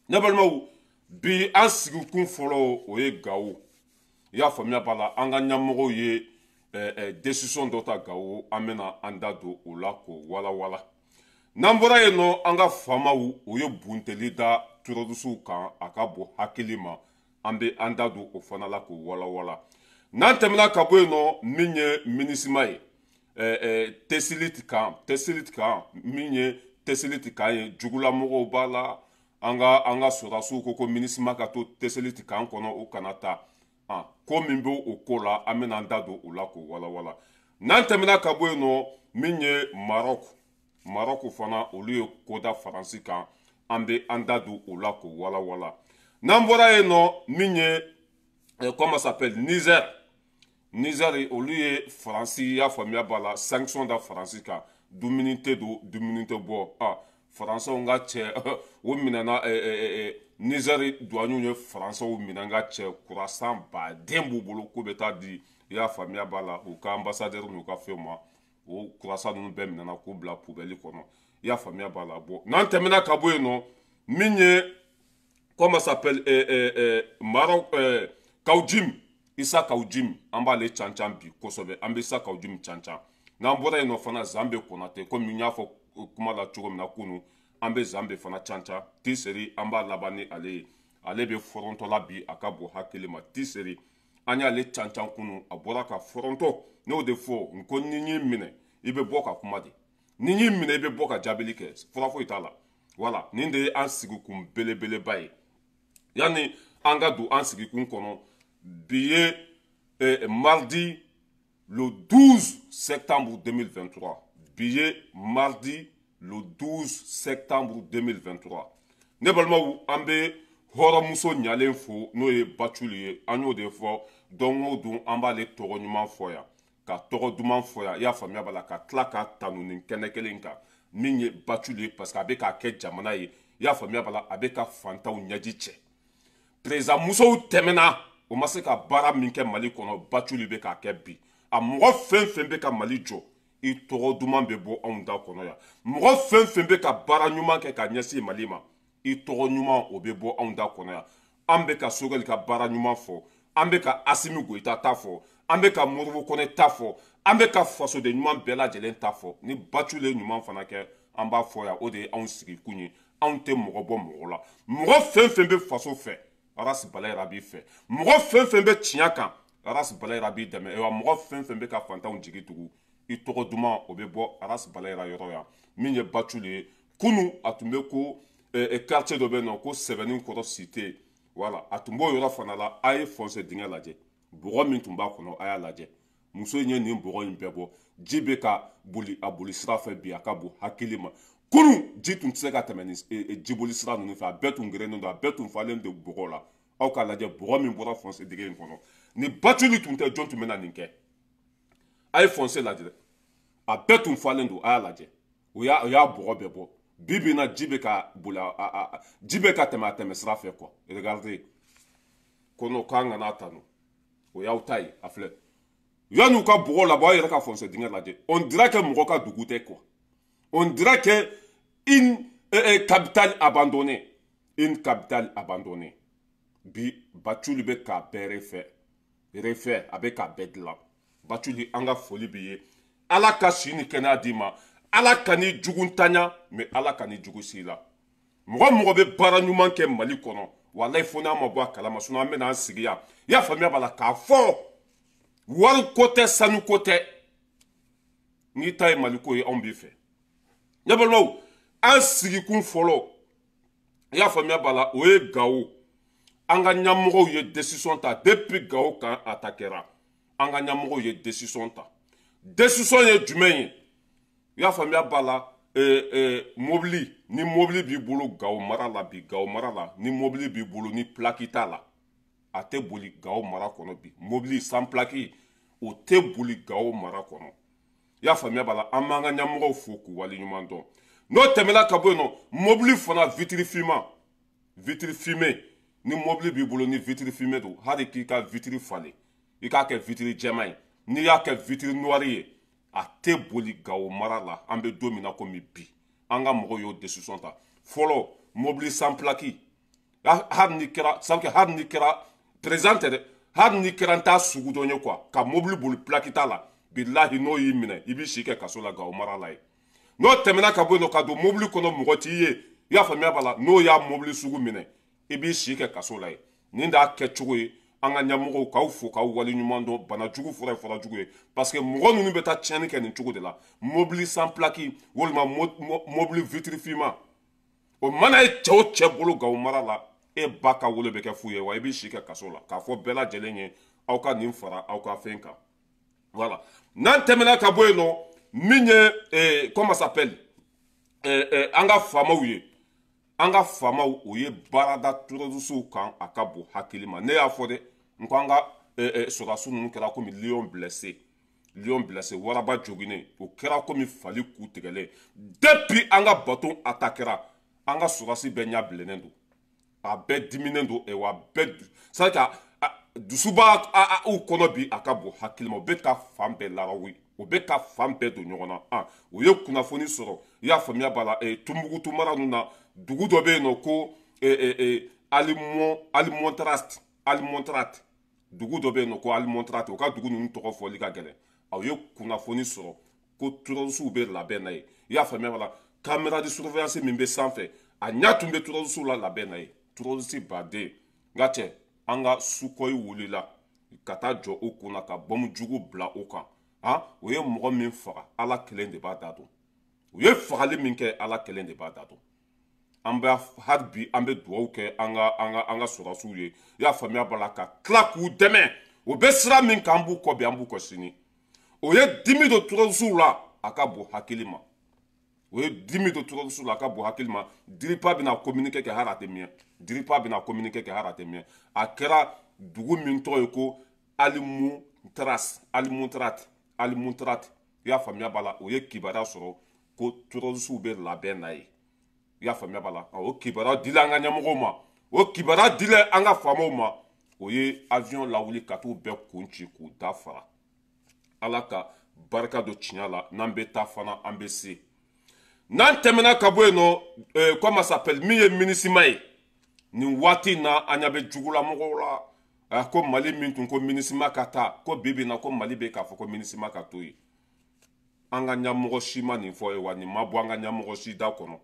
Ne balimaw, bi an sigikun fɔlɔ, o ye Gawo. I y'a faamuya b'a la, an ka ɲɛmɔgɔw ye décision dɔ ta Gawo. An bɛna an da don o la k'o walawala. N'an bɔra yen nɔ, an ka faamaw, o ye bunteli da terroristew kan, a ka bon hakili ma. An bɛ an da don o fana la k'o walawala. N'an tɛmɛna ka bɔ yen nɔ, min ye MINUSMA ye, Tessalit kan, Tessalit kan, min ye Tessalit kan ye, jugulamɔgɔw b'a la. An ka sɔrɔdasiw ko MINUSMA ka to Tessalit kan kɔnɔ, o kana taa. Ko min bɛ o ko la, an bɛna an da don o la k'o walawala. N'an tɛmɛna ka bɔ yen nɔ, min ye Maroc, Maroc fana, olu ye ko da Faransi kan. An bɛ an da don o la k'o walawala. N'an bɔra yen nɔ, min ye comment s'appelle, Niger, Niger, olu ye Faransi, y'a faamuya b'a la, sanction da Faransi kan. Dumuni tɛ don, dumuni tɛ bɔ. Ah, Faransɛw ka cɛ, o minɛna. Niger douaniers ye Faransɛw minɛ. N ka cɛ, croissant baden b'u bolo k'u bɛ taa di, i y'a faamuya b'a la, u ka ambassadeur n'u ka fɛnw ma. O croissant ninnu bɛɛ minɛna k'u bila poubelle kɔnɔ. I y'a faamuya b'a la. Bon, n'an tɛmɛna ka bɔ yen nɔ, min ye comment s'appelle, Maroc, Kaou Djim, Issa Kaou Djim, an b'ale cancan bi kosɛbɛ. An bɛ Issa Kaou Djim cancan. N'an bɔra yen nɔ fana, Zanbe Konate, komi n y'a fɔ kuma la cogo min na kunun, an bɛ Zanbe fana cancan. Tiseri, an b'a laban ni ale ye. Ale bɛ fɔrɔntɔ bi, a ka bon hakili ma. Tiseri, an y'ale cancan kunun, a bɔra ka fɔrɔntɔ. N'o de fɔ n ko ni y'i minɛ, i bɛ bɔ ka kuma de. Ni y'i minɛ, i bɛ bɔ ka jaabili kɛ. Fura foyi t'a la. Wala nin de ye an sigikun belebeleba ye. Yanni an ka don an sigikun kɔnɔ, bi ye mardi le 12 septembre 2023. Bi ye mardi le 12 septembre 2023. Ne balimaw, an bɛ hɔrɔnmuso ɲalen fo, n'o ye Bacili ye. An y'o de fɔ don o don, an b'ale tɔgɔ ɲuman fɔ yan, ka tɔgɔ duman fɔ yan, i y'a faamuya b'a la, ka tila ka tanu nin kɛnɛ kelen kan, min ye Bacili ye, parce que a bɛ k'a kɛ jamana ye. I y'a faamuya b'a la, a bɛ ka fantanw ɲɛji cɛ. Président musow tɛmɛna, o ma se ka baara min kɛ Mali kɔnɔ, Bacili bɛ k'a kɛ bi. A mɔgɔ fɛn fɛn bɛ ka Mali jɔ, i tɔgɔ duman bɛ bɔ anw da kɔnɔ yan. Mɔgɔ fɛn fɛn bɛ ka baara ɲuman kɛ ka ɲɛsin Mali ma, i tɔgɔ ɲuman, o bɛ bɔ anw da kɔnɔ yan. An bɛ ka Choguel ka baara ɲuman fɔ, an bɛ ka Assimi Goïta ta fɔ, an bɛ ka Modibo Kone ta fɔ, an bɛ ka fasoden ɲuman bɛɛ lajɛlen ta fɔ. Ni Bacili ye ɲuman fana kɛ, an b'a fɔ yan. O de ye anw sigikun ye. Anw tɛ mɔgɔ bɔ mɔgɔ la. Mɔgɔ fɛn fɛn bɛ faso fɛ, Ras Balayira b'i fɛ. Mɔgɔ fɛn fɛn bɛ tiɲɛ kan, Ras Balayira b'i dɛmɛ. Ayiwa, mɔgɔ fɛn fɛn bɛ ka fantanw jigi tugu, i tɔgɔ duman, o bɛ bɔ Ras Balayira yɔrɔ yan. Min ye Bacili ye, kunu a tun bɛ ko quartier dɔ bɛ yen nɔ ko Sɛbɛnni kɔrɔ cité. Wala a tun b'o yɔrɔ fana la. A ye fossé dingɛ lajɛ, bɔgɔ min tun b'a kɔnɔ, a y'a lajɛ. Muso in ye nin bɔgɔ in bɛɛ bɔ. Ji bɛ ka boli a boli sira fɛ bi, a ka bon hakili ma. Kunun ji tun tɛ se ka tɛmɛ ni jiboli sira ninnu fɛ. A bɛɛ tun gerennen don, a bɛɛ tun falen don bɔgɔ la. Aw k'a lajɛ, bɔgɔ min bɔra fossé dingɛ in kɔnɔ. Ni Bacili tun tɛ, jɔn tun bɛ na nin kɛ? A ye fossé lajɛ, a bɛɛ tun falen don. A y'a lajɛ, o y'a bɔgɔ bɛɛ bɔ. Bi bi in na, ji bɛ ka boli, ji bɛ ka tɛmɛ a tɛmɛ sira fɛ quoi. Regardez. Ko non, k'an kana tanu, o y'aw ta ye. A filɛ, yan'u ka bɔgɔ labɔ, aw yɛrɛ ka fossé dingɛ lajɛ. On dirait que mɔgɔ ka dugu tɛ quoi. On dirait que une capitale abandonnée, une capitale abandonnée. Bi Bacili bɛ k'a bɛɛ refait, a bɛ k'a bɛɛ dilan. Bacili, an ka foli b'i ye. Ala ka si ni kɛnɛya d'i ma. Ala ka ni jugu ntanya, mais Ala ka ni jugu si la. Mɔgɔ mɔgɔ bɛ baara ɲuman kɛ Mali kɔnɔ, walayi, fo n'a ma bɔ a kalama. Sinon an bɛna an sigi yan, i y'a faamuya b'a la, k'a fɔ wari ko tɛ, sanu ko tɛ. N'i ta ye Mali ko ye, anw b'i fɛ. Ne balimaw, an sigikun fɔlɔ, i y'a faamuya b'a la, o ye Gawo. An ka ɲɛmɔgɔw ye décision ta. Depuis Gawo kan attaquera, an ka ɲɛmɔgɔw ye décision ta. Décision ye jumɛn ye? I y'a faamuya b'a la, mobili, ni mobili b'i bolo Gawo mara la bi, Gawo mara la, ni mobili b'i bolo ni plaque t'a la, a tɛ boli Gawo mara kɔnɔ bi. Mobili sans plaque, o tɛ boli Gawo mara kɔnɔ. I y'a faamuya b'a la, an b'an ka ɲɛmɔgɔw fo k'u waleɲuman dɔn. N'o tɛmɛna ka bɔ yen nɔ, mobili fana, vitre fumant, vitre fumée, ni mobili b'i bolo ni vitre fumée don, hali k'i ka vitre falen, i k'a kɛ vitre jɛman ye, n'i y'a kɛ vitre noire ye, a tɛ boli Gawo mara la. An bɛ don min na komi bi, an ka mɔgɔw y'o décision ta. Fɔlɔ, mobili sans plaque. Hali n'i kɛra sabu hali n'i kɛra président tɛ dɛ, hali n'i kɛra n t'a sugu dɔn ye quoi, ka mobili boli plaque t'a la, bilahi n'o y'i minɛ i b'i si kɛ kaso la Gawo mara la yen. N'o tɛmɛna ka bɔ yen nɔ ka don mobili kɔnɔ mɔgɔ t'i ye, i y'a faamuya b'a la, n'o y'a mobili sugu minɛ i b'i si kɛ kaso la yen. Nin de y'a kɛcogo ye. An ka ɲɛmɔgɔw k'aw fo k'aw waleɲuman dɔn. Banajugu fura ye fura jugu ye, parce que mɔgɔ ninnu bɛ taa tiɲɛni kɛ nin cogo de la. Mobili sans plaque walima mobili vitre finman, o mana ye cɛ o cɛ bolo Gawo mara la, e ba ka wolo bɛ kɛ fu ye wa i b'i si kɛ kaso la. K'a fɔ bɛɛ lajɛlen ye aw ka nin fara aw ka fɛn kan. Voilà, n'an tɛmɛna ka bɔ yen nɔ, min ye comment s'appelle, an ka faamaw ye, an ka faamaw o ye baarada terroristew kan, a ka bon hakili ma. Ne y'a fɔ dɛ, n ko an ka sɔrɔdasi ninnu kɛra komi lion blessé, lion blessé, waraba joginnen, o kɛra komi fali ku tigɛlen. Depuis an ka bateau attaquera, an ka sɔrɔdasi bɛɛ ɲɛ bilennen don, a bɛɛ diminen don, wa bɛɛ c'est à dire dusu b'a u kɔnɔ bi, a ka bon hakili ma. U bɛ ka fan bɛɛ larawi, u bɛ ka fan bɛɛ don ɲɔgɔn na. U ye kunnafoni sɔrɔ, i y'a faamuya b'a la, Tumubutu mara ninnu na, dugu dɔ bɛ yen nɔ ko Alimontrat, Alimontrat, dugu dɔ bɛ yen nɔ ko Alimontrat, u ka dugu ninnu tɔgɔ fɔli ka gɛlɛn. Aw ye kunnafoni sɔrɔ ko terroristew bɛ labɛn na ye, i y'a faamuya b'a la, caméra de surveillance min bɛ sanfɛ, a ɲɛ tun bɛ terroristew la labɛn na ye. Terroriste baden n ka cɛ, an ka Sukhoi wulila ka taa jɔ o kunna ka bɔmu jugu bila o kan. O ye mɔgɔ min faga, Ala kelen de b'a da dɔn. U ye fagali min kɛ, Ala kelen de b'a da dɔn. An bɛ hali bi an bɛ dugawu kɛ an ka sɔrɔdasiw ye, i y'a faamuya b'a la, ka tila k'u dɛmɛ. O bɛ sira min kan, an b'u kɔ bi, an b'u kɔ sini. O ye dimi don terroristew la, a ka bon hakili ma. O ye dimi don terroristew la, a ka bon hakili ma. DIRPA bɛna communiqué kɛ hali a tɛ mɛn, DIRPA bɛna communiqué kɛ hali a tɛ mɛn. A kɛra dugu min tɔgɔ ye ko Alimutras, Alimutrat, Alimutrat, i y'a faamuya b'a la, o ye kibaruya sɔrɔ ko terroristew bɛ labɛn na ye, i y'a faamuya b'a la. O kibaruya dilen an ka ɲɛmɔgɔw ma, o kibaruya dilen an ka faamaw ma, o ye avion lawuli ka t'u bɛɛ kun ci k'u da fara. Ala ka barika don tiɲɛ la, n'an bɛ taa fana an bɛ se. N'an tɛmɛna ka bɔ yen nɔ, comment s'appelle, min ye MINUSMA ye nin waati in na, an ɲɛ bɛ jugulamɔgɔw la ko Mali min tun ko MINUSMA ka taa, ko bi bi in na ko Mali bɛ k'a fɔ ko MINUSMA ka to yen. An ka ɲɛmɔgɔ si ma nin fɔ ye wa nin ma bɔ an ka ɲɛmɔgɔ si da kɔnɔ.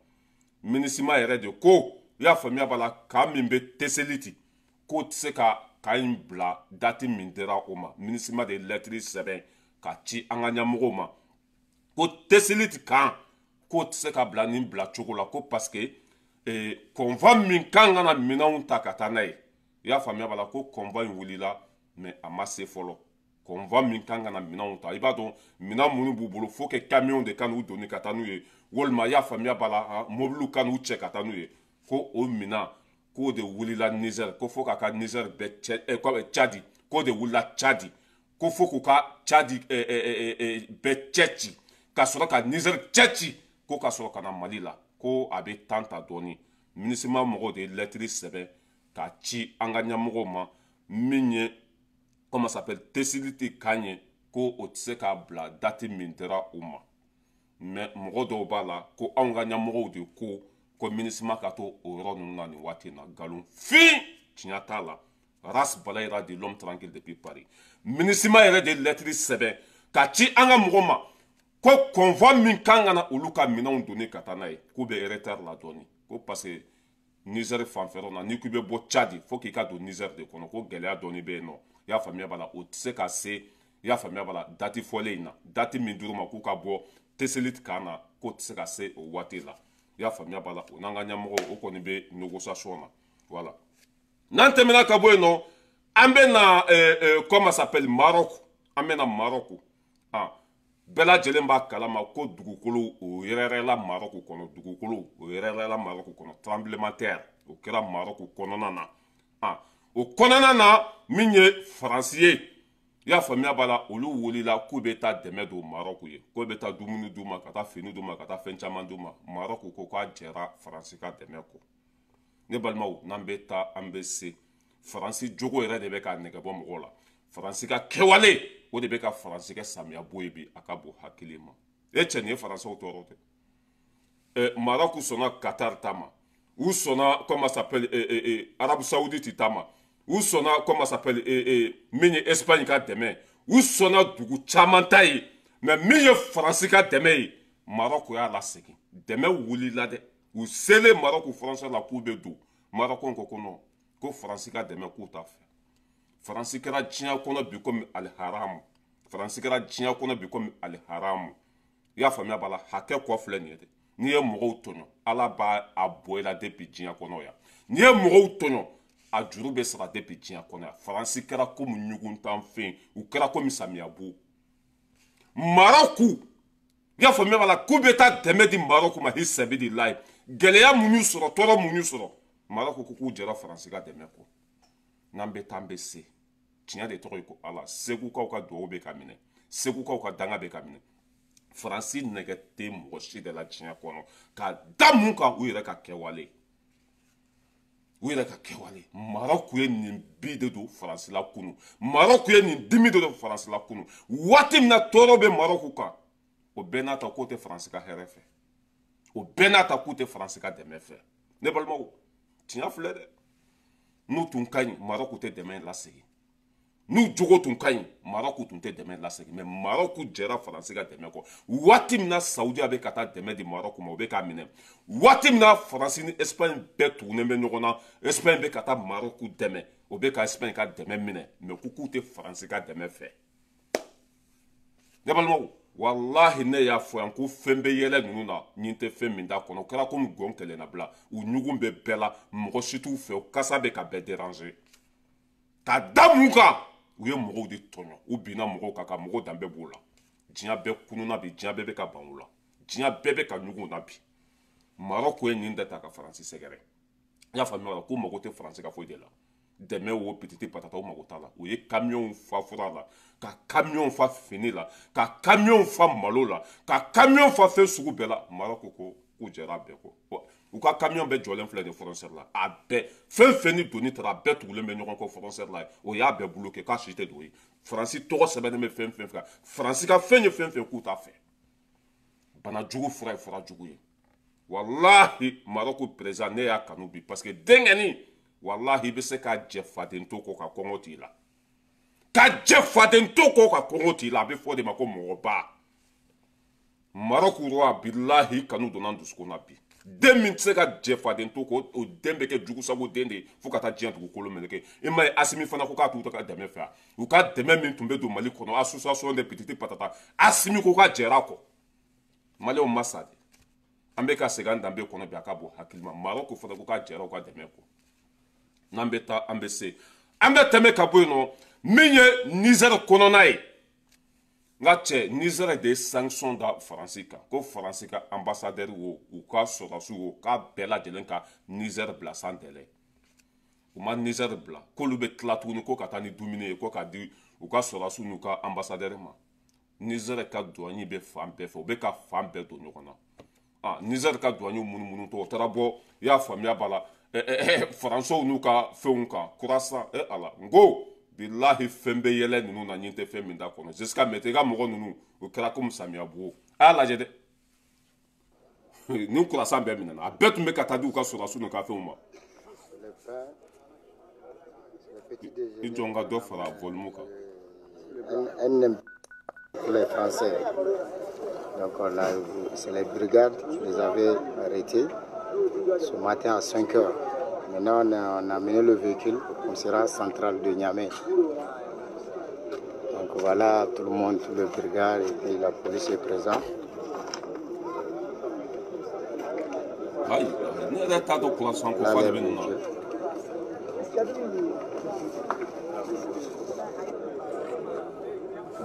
MINUSMA yɛrɛ de ko, i y'a faamuya b'a la, camp min bɛ Tesseliti, k'o tɛ se ka camp in bila date min dira o ma. MINUSMA de ye lɛtiri sɛbɛn ka ci an ka ɲɛmɔgɔw ma ko Tesseliti camp k'o tɛ se ka bila nin bila cogo la, ko parce que convoi min kan ka na minɛnw ta ka taa n'a ye, i y'a faamuya b'a la, ko convoi in wulila mais a ma se fɔlɔ. Convoi min kan ka na minɛnw ta, i b'a dɔn minɛn minnu b'u bolo, faut que camion de ka n'u doni ka taa n'u ye, walima i y'a faamuya b'a la, mobiliw ka n'u cɛ ka taa n'u ye, ko o minɛn k'o de wulila Niger, ko fo k'a ka Niger bɛɛ cɛ, Tchad, k'o de wulila Tchad, ko fo k'u ka Tchad bɛɛ cɛ ci ka sɔrɔ ka Niger cɛ ci, ko ka sɔrɔ ka na Mali la, ko a bɛ temps ta dɔɔni. MINUSMA mɔgɔw de ye lɛtiri sɛbɛn k'a ci an ka ɲɛmɔgɔw ma, min ye comment s'appelle, Tesseliti camp ye, ko o tɛ se k'a bila date min dira u ma. Mais mɔgɔ dɔw b'a la ko anw ka ɲɛmɔgɔw de ko ko MINUSMA ka to o yɔrɔ ninnu na nin waati in na. Nkalon fin, tiɲɛ t'a la. Ras Balayira de l'homme tranquille depuis Paris. MINUSMA yɛrɛ de ye lɛtiri sɛbɛn ka ci an ka mɔgɔ ma ko convoi min kan ka na olu ka minɛnw doni ka taa n'a ye, k'u bɛ retard la dɔɔni, ko parce que Niger fanfɛrɛ na, n'i ko i bɛ bɔ Tchad, fo k'i ka don Niger de kɔnɔ, ko gɛlɛya dɔɔni bɛ yen nɔ, i y'a faamuya b'a la, o tɛ se ka se, i y'a faamuya b'a la, date fɔlen in na, date min dir'u ma k'u ka bɔ Tesseliti camp na, k'o tɛ se ka se o waati la, i y'a faamuya b'a la. O n'an ka ɲɛmɔgɔw o kɔni bɛ négociation na. Voilà, n'an tɛmɛna ka bɔ yen nɔ, an bɛ na comment s'appelle, Maroc. An bɛ na Maroc. Bɛɛ lajɛlen b'a kalama ko dugukolo o yɛrɛyɛrɛla Maroc kɔnɔ, dugukolo o yɛrɛyɛrɛla Maroc kɔnɔ, tremblement terre o kɛra Maroc kɔnɔna na. O kɔnɔna na, min ye Faransi ye, i y'a faamuya b'a la, olu wulila k'u bɛ taa dɛmɛ don Maroc ye, k'u bɛ taa dumuni d'u ma, ka taa fini d'u ma, ka taa fɛn caman d'u ma. Maroc ko k'a jɛra Faransi ka dɛmɛ kɔ. Ne balimaw, n'an bɛ taa an bɛ se. Faransi jogo yɛrɛ de bɛ ka nɛgɛ bɔ mɔgɔw la. Faransi ka kɛwale o de bɛ ka Faransi kɛ samiya bo ye bi, a ka bon hakili ma. E cɛ, nin ye Faransɛw tɔɔrɔ tɛ. Maroc sɔnna Qatar ta ma. U sɔnna, comment s'appelle, Arabie Saoudite ta ma. U sɔnna, comment s'appelle, min ye Espagne ka dɛmɛ. U sɔnna dugu caman ta ye, mais min ye Faransi ka dɛmɛ ye, Maroc y'a lasegin. Dɛmɛ wulila dɛ. U selen Maroc frontière la k'u bɛ don, Maroc ko non, ko Faransi ka dɛmɛ k'u t'a fɛ. Faransi kɛra diɲɛ kɔnɔ bi komi aliharamu. Faransi kɛra diɲɛ kɔnɔ bi komi aliharamu. I y'a faamuya b'a la, hakɛ kɔ filɛ nin ye dɛ. N'i ye mɔgɔw tɔɲɔ, Ala b'a a bɔ i la depuis diɲɛ kɔnɔ yan. N'i ye mɔgɔw tɔɲɔ, a juru bɛ sara depuis diɲɛ kɔnɔ yan. Faransi kɛra komi ɲuguntanfɛn, u kɛra komi samiyabo. Maroc, i y'a faamuya b'a la, k'u bɛ taa dɛmɛ di Maroc ma hisabililayi. Gɛlɛya mun y'u sɔrɔ, tɔɔrɔ mun y'u sɔrɔ, Maroc ko k'u jɛra Faransi ka dɛmɛ kɔ. N'an bɛ taa, an bɛ se. Tiɲɛ de tɔgɔ ye ko Ala. Segukaw ka duwawu bɛ ka minɛ, Segukaw ka danga bɛ ka minɛ. Faransi nɛgɛ tɛ mɔgɔ si de la diɲɛ kɔnɔ. Ka da mun kan? U yɛrɛ ka kɛwale, u yɛrɛ ka kɛwale. Maroc ye nin bi de don Faransi la kunu. Maroc ye nin dimi de don Faransi la kunu. Waati min na tɔɔrɔ bɛ Maroc kan, o bɛɛ n'a ta k'o tɛ Faransi ka hɛrɛ fɛ, o bɛɛ n'a ta k'u tɛ Faransi ka dɛmɛ fɛ. Ne balimaw, tiɲɛ filɛ dɛ. N'u tun ka ɲi, Maroc tɛ dɛmɛ lasegin. N'u jogo tun ka ɲi, Maroc tun tɛ dɛmɛ lasegin. Mais Maroc jɛra Faransi ka dɛmɛ kɔ. Waati min na Saudiya bɛ ka taa dɛmɛ di Maroc ma, o bɛ k'a minɛ. Waati min na Faransi ni Espagne bɛɛ tugunnen bɛ ɲɔgɔn na, Espagne bɛ ka taa Maroc dɛmɛ, o bɛ ka Espagne ka dɛmɛ minɛ, mais k'u k'u tɛ Faransi ka dɛmɛ fɛ. Ne balimaw, walahi, ne y'a fɔ yan ko fɛn bɛ yɛlɛ ninnu na, nin tɛ fɛn min t'a kɔnɔ. O kɛra komi gɔn kɛlɛ na bila. U ɲugun bɛ bɛɛ la, mɔgɔ si t'u fɛ, o kasa bɛ ka bɛɛ déranger. Ka da mun kan? U ye mɔgɔw de tɔɲɔ, u binna mɔgɔw kan, ka mɔgɔw danbe b'u la. Diɲɛ bɛɛ kununa bi, diɲɛ bɛɛ bɛ ka ban u la, diɲɛ bɛɛ bɛ ka ɲugun na bi. Maroc ye nin de ta ka Faransi sɛgɛrɛ. I y'a faamuya, k'u mago tɛ Faransi ka foyi de la, dɛmɛ wo, pititi patata, u mago t'a la. U ye kamiyɔnw fa fura la, ka kamiyɔnw fa fini la, ka kamiyɔnw fa malo la, ka kamiyɔn fa fɛn sugu bɛɛ la. Maroc ko k'u jɛra a bɛɛ kɔ. U ka kamiyɔn bɛɛ jɔlen filɛ nin frontière la. A bɛɛ, fɛn fɛn ni doni taara, a bɛɛ tugulen bɛ ɲɔgɔn kɔ frontière la. O y'a bɛɛ bloqué, k'a si tɛ don ye. Faransi tɔgɔ sɛbɛnnen bɛ fɛn fɛn fɛ, Faransi ka fɛn ye fɛn fɛn, k'u t'a fɛ. Bana jugu fura ye fura jugu ye. Walahi, Maroc président, ne y'a kanu bi, parce que denkɛni, walahi, i bɛ se ka jɛ faden to kɔ ka kɔngɔ t'i la, ka jɛ faden to kɔ ka kɔngɔ t'i la. A bɛ fɔ o de ma ko mɔgɔba. Maroc roi, bilahi, kanu donna n dusukun na bi. Den min tɛ se ka jɛ faden to kɔ, o den bɛ kɛ jugusago den de ye fo ka taa diɲɛ dugukolo meleke. I m'a ye, Asimi fana ko k'a t'u ka dɛmɛ fɛ. U ka dɛmɛ min tun bɛ don Mali kɔnɔ, association de pititi patata, Asimi ko k'a jɛra a kɔ. Maliyɛnw ma sa de, an bɛ ka segin an danbe kɔnɔ bi. A ka bɔ hakili ma. Maroc fana ko k'a jɛra u ka dɛmɛ kɔ. N'an bɛ taa, an bɛ se, an bɛ tɛmɛ ka bɔ yen nɔ. Min ye Niger kɔnɔna ye, n ka cɛ, Niger de ye sanction da Faransi kan, ko Faransi ka ambassadeur wo, u ka sɔrɔdasiw wo, k'a bɛɛ lajɛlen ka Niger bila sans délai. U ma Niger bila, k'olu bɛ tila tuguni ko ka taa ni dumuni ye, ko k'a di u ka sɔrɔdasiw n'u ka ambassadeur ma. Niger ka douane bɛ fan bɛɛ fɛ, u bɛ ka fan bɛɛ don ɲɔgɔn na. Ah, Niger ka douane munumunu tɔ, o taara bɔ, i y'a faamuya b'a la, Faransiw n'u ka fɛnw kan kurasa. E Ala, n ko bilahi, fɛn bɛ yɛlɛ ninnu na, nin tɛ fɛn min da kɔnɔ. Jusqu'à maintenant, i ka mɔgɔ ninnu, o kɛra komi samiya bo. A y'a lajɛ dɛ, nin kurasan bɛɛ minɛna, a bɛɛ tun bɛ ka taa di u ka sɔrɔdasiw n'u ka fɛnw ma. I jɔ, n ka dɔ fara volume kan. Un les Français. Donc là, c'est les brigades qui les avaient arrêtés ce matin à 5 heures. Maintenant, on a amené le véhicule au commissariat central de Niamey. Donc voilà, tout le monde, tout le brigade et la police est présent. Ayi, ne yɛrɛ t'a dɔn kurasan ko fa de bɛ nin na.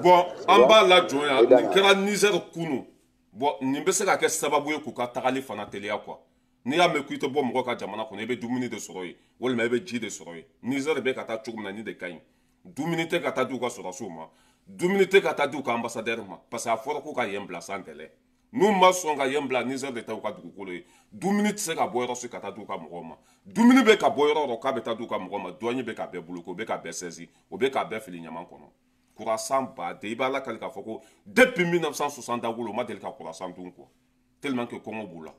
Bon, an b'a lajɔ yan. Nin kɛra Niger kunu. Bon, nin bɛ se ka kɛ sababu ye k'u ka tagali fana teliya quoi. N'i y'a mɛn k'i tɛ bɔ mɔgɔ ka jamana kɔnɔ, i bɛ dumuni de sɔrɔ yen, walima i bɛ ji de sɔrɔ yen. Niger bɛ ka taa cogo min na, nin de ka ɲi. Dumuni tɛ ka taa di u ka sɔrɔdasiw ma, dumuni tɛ ka taa di u ka ambassadeur ma, parce que a fɔra k'u ka yen bila sans délai. N'u ma sɔn ka yen bila, Niger de ta u ka dugukolo ye. Dumuni tɛ se ka bɔ yɔrɔ si ka taa di u ka mɔgɔw ma. Dumuni bɛ ka bɔ yɔrɔ o yɔrɔ k'a bɛ taa di u ka mɔgɔw ma, douane bɛ ka bɛɛ bloquer, o bɛ ka bɛɛ saisi, o bɛ ka bɛɛ fili ɲaman kɔnɔ. Kurasan baden, i b'a lakali k'a fɔ ko depuis 1960 dagolo, u ma deli ka kurasan dun quoi, tellement que kɔngɔ b'u la.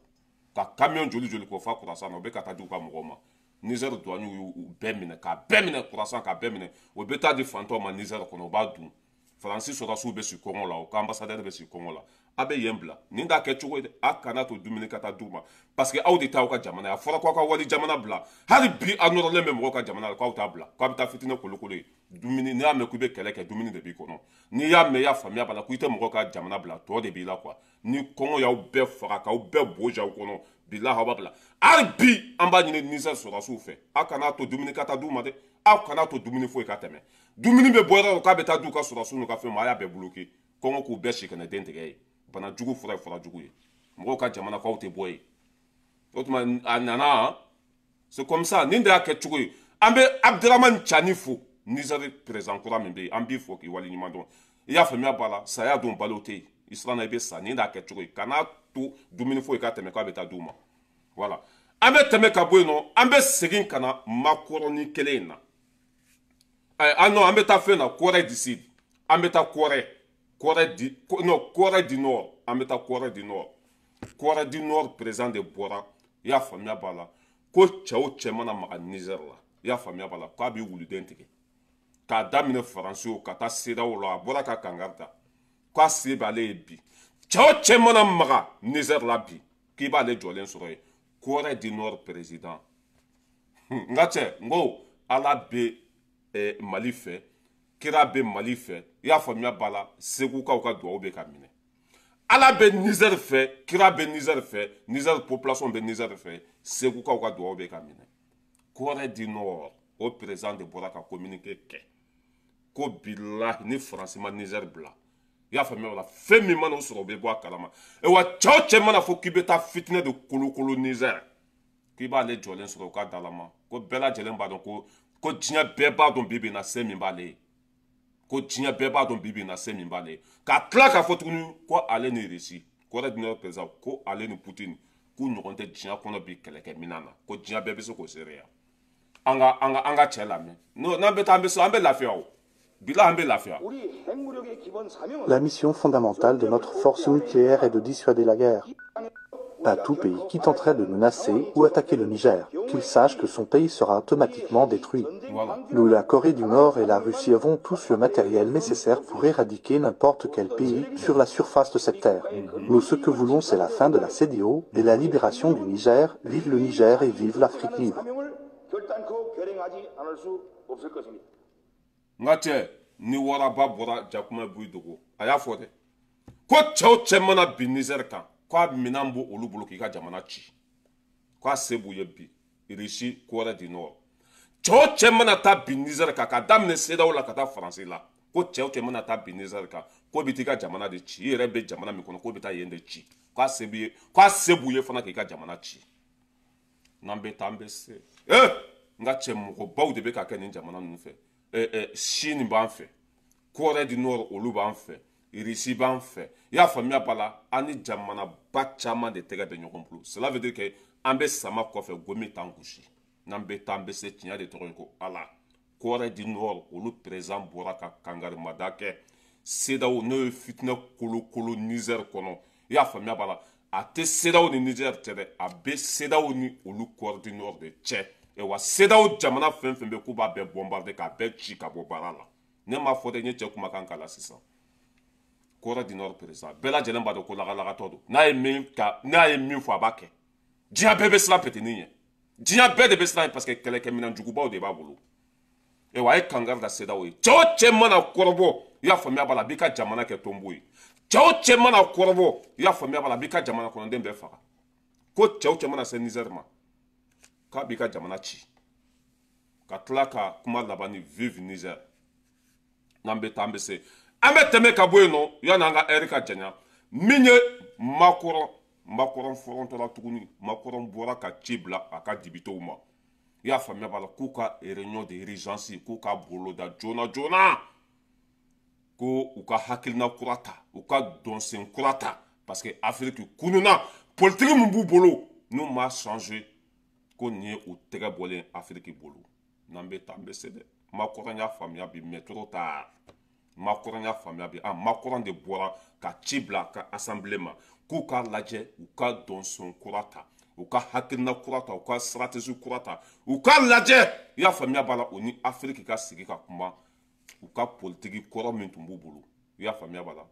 Ka camion joli joli k'o fa Khurasan na, o bɛ ka taa di u ka mɔgɔw ma. Niger douane y'u bɛɛ minɛ, k'a bɛɛ minɛ Khurasan, k'a bɛɛ minɛ. O bɛ taa di fantɔw ma Niger kɔnɔ, u b'a dun. Faransi sɔrɔdasiw bɛ sigi kɔngɔ la, o ka ambassadeur bɛ sigi kɔngɔ la. A bɛ yen bila nin t'a kɛ cogo ye dɛ. A kana to dumuni ka taa d'u ma, parce que aw de t'aw ka jamana ye. A fɔra k'aw ka wali jamana bila, hali bi aw nɔrɔlen bɛ mɔgɔw ka jamana la k'aw t'a bila, k'aw bɛ taa fitinɛ kolokolo ye. Dumuni, n'i y'a mɛn k'i bɛ kɛlɛ kɛ, dumuni de b'i kɔnɔ. N'i y'a mɛn i y'a faamuya b'a la k'i tɛ mɔgɔw ka jamana bila, tɔ de b'i la quoi. Ni kɔngɔ y'aw bɛɛ faga k'aw bɛɛ boja aw kɔnɔ, bilahi aw b'a bila. Hali bi an b'a ɲini Niger sɔrɔdasiw fɛ, aw kana to dumuni ka taa d'u ma dɛ. Aw kana to dumuni foyi ka tɛmɛ. Dumuni bɛ bɔ yɔrɔ k'a bɛ taa d'u ka sɔrɔdasiw n'u ka fɛn ma, a y'a bɛɛ bloqué. Kɔngɔ k'u bɛɛ si kana den tigɛ ye. Bana jugu fura ye fura jugu ye. Mɔgɔw ka jamana k'aw tɛ bɔ yen. O tuma a nana, c'est comme ça, nin de y'a kɛ cogo ye. An bɛ Abdramane Tiani fo, Niger président kura min bɛ yen, an b'i fo k'i waleɲuman dɔn. I y'a faamuya b'a la, saya don balo tɛ yen. I siranna i bɛ sa, nin de y'a kɛ cogo ye. Kana to dumuni foyi ka tɛmɛ k'a bɛ taa d'u ma. Voilà. An bɛ tɛmɛ ka bɔ yen nɔ, an bɛ segin ka na makɔrɔni kelen in na. Ah non, an bɛ taa fɛn na, Corée du Sud. An bɛ taa Corée. Corée du, non, Corée du Nord. An bɛ taa Corée du Nord. Corée du Nord président de bɔra, i y'a faamuya b'a la, ko cɛ o cɛ mana maga Niger la, i y'a faamuya b'a la, k'a b'i wuluden tigɛ. K'a daminɛ Faransi o ka taa CEDEAO la, a bɔra ka kangari ta k'a se b'ale ye bi. Cɛ o cɛ mana maga Niger la bi, k'i b'ale jɔlen sɔrɔ yen. Corée du Nord président. N ka cɛ, n ko Ala bɛ Mali fɛ, kira bɛ Mali fɛ, i y'a faamuya b'a la, Segukaw ka duwawu bɛ ka minɛ. Ala bɛ Niger fɛ, kira bɛ Niger fɛ, Niger population bɛ Niger fɛ, Segukaw ka duwawu bɛ ka minɛ. Corée du Nord, o président de bɔra ka communiqué kɛ ko bilahi ni Faransi ma Niger bila, i y'a faamuya la, fɛn min mana o sɔrɔ o bɛ bɔ a kalama. Wa cɛ o cɛ mana fɔ k'i bɛ taa fitinɛ de kolokolo Niger, k'i b'ale jɔlen sɔrɔ o ka dalama. Ko bɛɛ lajɛlen b'a dɔn ko diɲɛ bɛɛ b'a dɔn bi bi in na se min b'ale ye. Ko diɲɛ bɛɛ b'a dɔn bi bi in na se min b'ale ye. Ka tila k'a fɔ tuguni ko ale ni Russie, Corée du Nord président, ko ale ni Poutine k'u ɲɔgɔn tɛ diɲɛ kɔnɔ bi kɛlɛkɛminɛn na, ko diɲɛ bɛɛ bɛ se k'o seereya. An ka cɛ lamɛn. N'an bɛ taa an bɛ so, an bɛ lafiya o. Bila an bɛ lafiya. La mission fondamentale de notre force nucléaire est de dissuader la guerre. À tout pays qui tenterait de menacer ou attaquer le Niger, qu'il sache que son pays sera automatiquement détruit. Voilà. Nous, la Corée du Nord et la Russie avons tous le matériel nécessaire pour éradiquer n'importe quel pays sur la surface de cette terre. Nous, ce que voulons, c'est la fin de la CEDEAO et la libération du Niger. Vive le Niger et vive l'Afrique libre. N ka cɛ, ni waraba bɔra jakuma b'i dogo, a y'a fɔ dɛ ko cɛ o cɛ mana bin Niger kan, k'a minɛn b'o olu bolo k'i ka jamana ci, k'a se b'u ye bi. Russie, Corée du Nord, cɛ o cɛ mana taa bin Niger kan, k'a daminɛ CEDEAO la ka taa Faransi la, ko cɛ o cɛ mana taa bin Niger kan, k'o bɛ t'i ka jamana de ci. I yɛrɛ bɛ jamana min kɔnɔ, k'o bɛ taa yen de ci, k'a se b'i ye, k'a se b'u ye fana k'i ka jamana ci. N'an bɛ taa an bɛ se. N ka cɛ, mɔgɔbaw de bɛ ka kɛ nin jamana ninnu fɛ. Chine b'an fɛ, Corée du Nord olu b'an fɛ, Russie b'an fɛ, i y'a faamuya b'a la, an ni jamanaba caman de tɛgɛ bɛ ɲɔgɔn bolo. Cela veut dire que an bɛ sama kɔfɛ gomi t'an gosi. N'an bɛ taa an bɛ se, tiɲɛ de tɔgɔ ye ko Ala. Corée du Nord olu président bɔra ka kangarimada kɛ CEDEAO, n'o ye fitinɛ kolokolo Niger kɔnɔ, i y'a faamuya b'a la, a tɛ CEDEAO ni Niger cɛ dɛ, a bɛ CEDEAO ni olu Corée du Nord de cɛ. Wa CEDEAO jamana fɛn fɛn bɛ k'u b'a bɛɛ bombarder k'a bɛɛ ci ka bɔ baara la. Ne m'a fɔ dɛ, n ye cɛ kumakan k'a la sisan. Corée du Nord président, bɛɛ lajɛlen b'a dɔn ko lagalagatɔ don. N'a ye min ka, n'a ye min fɔ a b'a kɛ. Diɲɛ bɛɛ bɛ siran petini ɲɛ. Diɲɛ bɛɛ de bɛ siran ɲɛ parce que kɛlɛkɛminɛn jugubaw de b'a bolo. Wa a ye kangari da CEDEAO ye. Cɛ o cɛ mana kɔrɔbɔ, i y'a faamuya b'a la, a b'i ka jamana kɛ tonbo ye. Cɛ o cɛ mana kɔrɔbɔ, i y'a faamuya b'a la, a b'i ka jamana kɔnɔden bɛɛ faga. Ko cɛ o cɛ mana se Niger ma, k'a b'i ka jamana ci. Ka tila ka kuma laban ni vive Niger. N'an bɛ taa an bɛ se. An bɛ tɛmɛ ka bɔ yen nɔ, yanni an ka ɛri ka janya. Min ye Macron, Macron fɔrɔntɔla tuguni, Macron bɔra ka ci bila a ka dibitew ma. I y'a faamuya b'a la, k'u ka réunion d'urgence, k'u ka boloda joona joona, ko u ka hakilina kura ta, u ka dɔnsen kura ta, parce que Afrique kununa politique min b'u bolo n'u m'a changer, ko nin ye u tɛgɛ bɔlen Afrique bolo. N'an bɛ taa an bɛ se dɛ. Macron y'a faamuya bi, mais trop tard. Macron y'a faamuya bi. Macron de bɔra ka ci bila ka assemblée ma k'u k'a lajɛ, u ka dɔnsen kura ta, U ka hakilina kura ta, u ka stratégie kura ta, u ka lajɛ, i y'a faamuya b'a la, o ni Afiriki ka sigi ka kuma, u ka politiki kɔrɔ min tun b'u bolo, i y'a faamuya b'a la.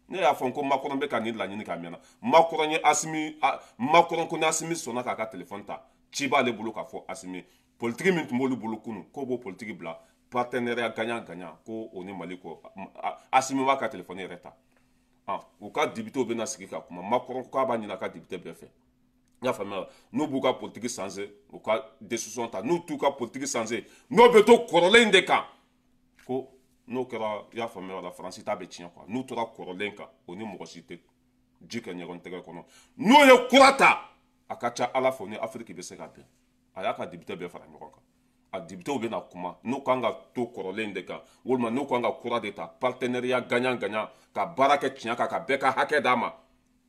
Ne y'a fɔ ko Macron bɛ ka nin laɲini k'a mɛnna. Macron ye Asimi, Macron ko ni Asimi sɔnna k'a ka téléphone ta, ci b'ale bolo k'a fɔ Asimi, politiki min tun b'olu bolo kunun, k'o b'o politiki bila, partenariat gagnant gagnant, ko o ni Mali kɔ. Asimi b'a ka téléphone yɛrɛ ta. U ka député bɛna sigi ka kuma. Macron k'a b'a ɲini a ka député bɛɛ fɛ, i y'a faamuya, n'u b'u ka politiki changer, u ka décision ta, n'u t'u ka politiki changer, n'o bɛ to kɔrɔlen in de kan, ko n'o kɛra, i y'a faamuya la, Faransi ta bɛ tiɲɛ quoi. N'u tora kɔrɔlen kan, o ni mɔgɔ si tɛ ji kɛ ɲɔgɔn tɛgɛ kɔnɔ. N'o ye kura ta, a ka ca Ala fɛ, ni Afiriki bɛ se ka bɛn. A y'a ka député bɛɛ fara ɲɔgɔn kan, a députéw bɛna kuma, n'u kan ka to kɔrɔlen de kan, walima n'u kan ka kura de ta, partenariat gagnant gagnant, ka baara kɛ tiɲɛ kan, ka bɛɛ ka hakɛ d'a ma.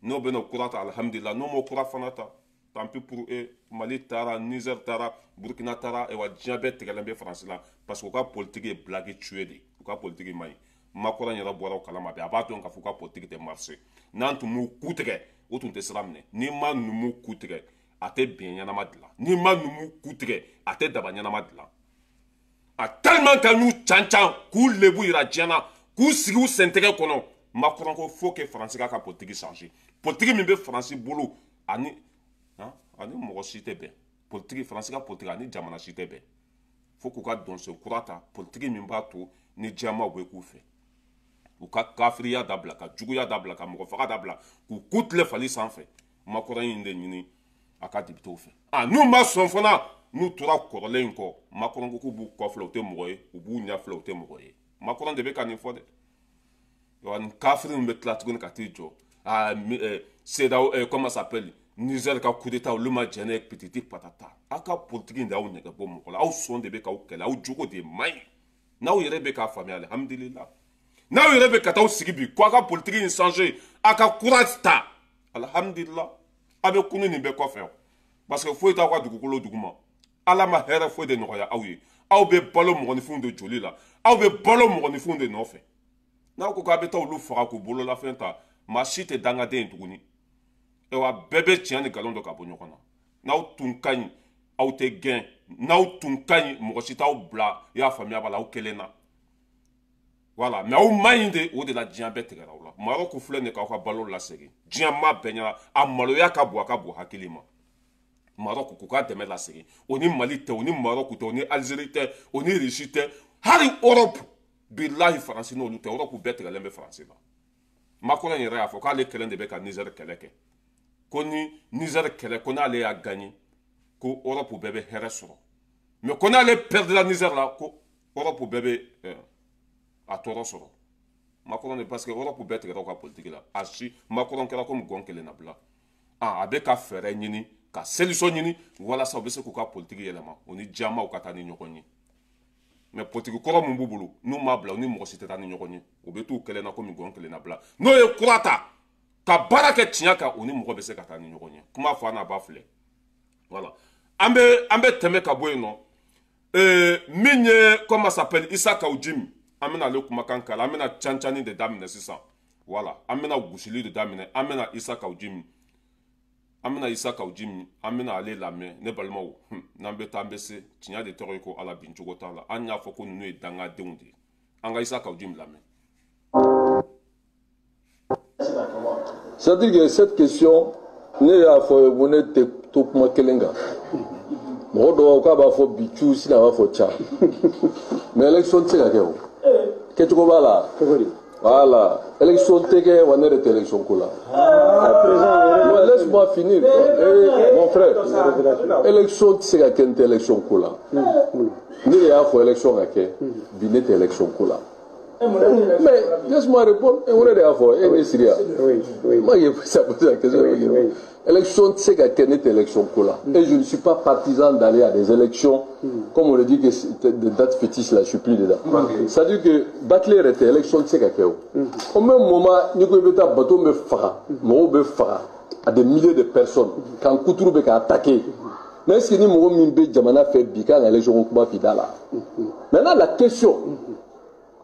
N'o bɛna kura ta, alhamdulillah. N'o m'o kura fana ta, tant pis pour eux. Mali taara, Niger taara, Burkina taara, ayiwa, diɲɛ bɛɛ tigɛlen bɛ Faransi la, parce que u ka politique ye blague tuer de, u ka politique man ɲi. Macron yɛrɛ bɔra o kalama bi, a b'a dɔn k'a fɔ u ka politique tɛ marcher. N'an tun m'u ku tigɛ, o tun tɛ sira minɛ. N'i ma numu ku tigɛ, a tɛ biɲɛ ɲɛnama dilan. N'i ma numu ku tigɛ, a tɛ daba ɲɛnama dilan. A tellement ka n'u can can, k'u lebu yira diɲɛ na, k'u sigi u sentɛgɛ kɔnɔ. Macron ko faut que Faransi k'a ka politique changer. Politique min bɛ Faransi bolo, ani mɔgɔ si tɛ bɛn. Politique, Faransi ka politique ani jamana si tɛ bɛn. Fo k'u ka dɔnsen kura ta, politique min b'a to ni diɲɛmaaw bɛ k'u fɛ. U ka kafiriya dabila, ka juguya dabila, ka mɔgɔ faga dabila, k'u ku tile fali sanfɛ. Macron in de ɲini a ka députéw fɛ. N'u ma sɔn fana, n'u tora kɔrɔlen in kɔ, Macron ko k'u b'u kɔ filɛ, u tɛ mɔgɔ ye, u b'u ɲɛ filɛ, u tɛ mɔgɔ ye. Macron de bɛ ka nin fɔ dɛ. Wa nin kafiri min bɛ tila tuguni ka t'i jɔ, CEDEAO, comment ça s'appelle, Niger ka coup d'état, olu ma jɛn n'a ye, pititi patata. Aw ka politique in de y'aw nɛgɛ bɔ mɔgɔ la, aw sɔn de bɛ k'aw kɛlɛ, aw jogo de man ɲi. N'aw yɛrɛ bɛ k'a faamuya, alhamdulillah. N'aw yɛrɛ bɛ ka t'aw sigi bi ko aw ka politique in changer, aw ka courage ta, alhamdulillah. A bɛ kunu nin bɛɛ kɔfɛ, parce que foyi t'aw ka dugukolo duguma. Ala ma hɛrɛ foyi de nɔgɔya aw ye. Aw bɛ balo mɔgɔninfinw de joli la, aw bɛ balo mɔgɔninfinw de nɔfɛ. N'aw ko k'a bɛ taa olu faga k'u bololafɛn ta, maa si tɛ dangaden ye tuguni. Ayiwa, bɛɛ bɛ tiɲɛ ni nkalon dɔn ka bɔ ɲɔgɔn na. N'aw tun ka ɲi, aw tɛ gɛn. N'aw tun ka ɲi, mɔgɔ si t'aw bila, i y'a faamuya b'a la, aw kelen na. Voilà, mais aw ma ɲi de, o de la diɲɛ bɛɛ tigɛra aw la. Maroc filɛ nin ye k'aw ka balo lasegin, diɲɛ maa bɛɛ ɲɛna, a maloya ka bon, a ka bon hakili ma. Maroc k'u ka dɛmɛ lasegin, o ni Mali tɛ, o ni Maroc tɛ, o ni Algérie tɛ, o ni Russie tɛ, hali Europe, bilahi Faransi n'olu tɛ. Europe bɛɛ tigɛlen bɛ Faransi la. Macron yɛrɛ y'a fɔ k'ale kɛlen de bɛ ka Niger kɛlɛ kɛ, ko ni Niger kɛlɛ, ko n'ale y'a gagné, ko Europe bɛɛ bɛ hɛrɛ sɔrɔ, mais ko n'ale perdra Niger la, ko Europe bɛɛ bɛ a tɔɔrɔ sɔrɔ. Macron de, parce que Europe bɛɛ tigɛra u ka politique la. A si Macron kɛra komi gɔn kelen na bila. A bɛ ka fɛɛrɛ ɲini, ka solution ɲini walasa u bɛ se k'u ka politique yɛlɛma, o ni diɲɛmaaw ka taa ni ɲɔgɔn ye. Mais politique kɔrɔ min b'u bolo, n'u m'a bila, u ni mɔgɔ si tɛ taa ni ɲɔgɔn ye. U bɛ t'u kɛlɛ na komi gɔn kelen na bila. N'o ye kura ta, ka baara kɛ tiɲɛ kan, o ni mɔgɔ bɛ se ka taa ni ɲɔgɔn ye. Kuma fɔ an n'a ba filɛ. Voilà, an bɛ tɛmɛ ka bɔ yen nɔ. Min ye, comment s'appelle, Issa Kaou Djim, an bɛna ale kumakan kala, an bɛna cancani de daminɛ sisan. Voilà, an bɛna gosili de daminɛ, an bɛna Issa Kaou Djim, an bɛna Issa Kaou Djim, an bɛna ale lamɛn. Ne balimaw, n'an bɛ taa, an bɛ se tiɲɛ de tɔgɔ ye ko Ala bin cogo t'a la. An y'a fɔ ko ninnu ye dangadenw de ye. An ka Issa Kaou Djim lamɛn. C'est-à-dire que cette question, ne y'a fɔ ko ne tɛ to kuma kelen kan. Mɔgɔ dɔw k'a b'a fɔ bi cu, sini a b'a fɔ ca. Mais élection tɛ se ka kɛ o. Kɛcogo b'a la. Voilà. Élection tɛ kɛ wa, ne yɛrɛ tɛ élection ko la. Laisse-moi finir. Mon frère, élection tɛ se ka kɛ, n tɛ élection ko la. Ne de y'a fɔ élection ka kɛ, bi ne tɛ élection ko la. Mais laisse-moi répondre. Et on est d'accord. Et Syria. Oui. Moi, j'ai posé la question. Oui. Élection, c'est qu'à quelle élection là. Et je ne suis pas partisan d'aller à des élections, comme on le dit que des dates fétiches là, je suis plus dedans. C'est-à-dire que Bacler était élection, c'est qu'à quel. Au même moment, Nico Beta bateau me fera, Moro me fera à des milliers de personnes quand Koutourou be attaqué. Mais est-ce que ni Moro Mimbe Djamana fait bika dans l'élection Kouba Fidala? Maintenant la question.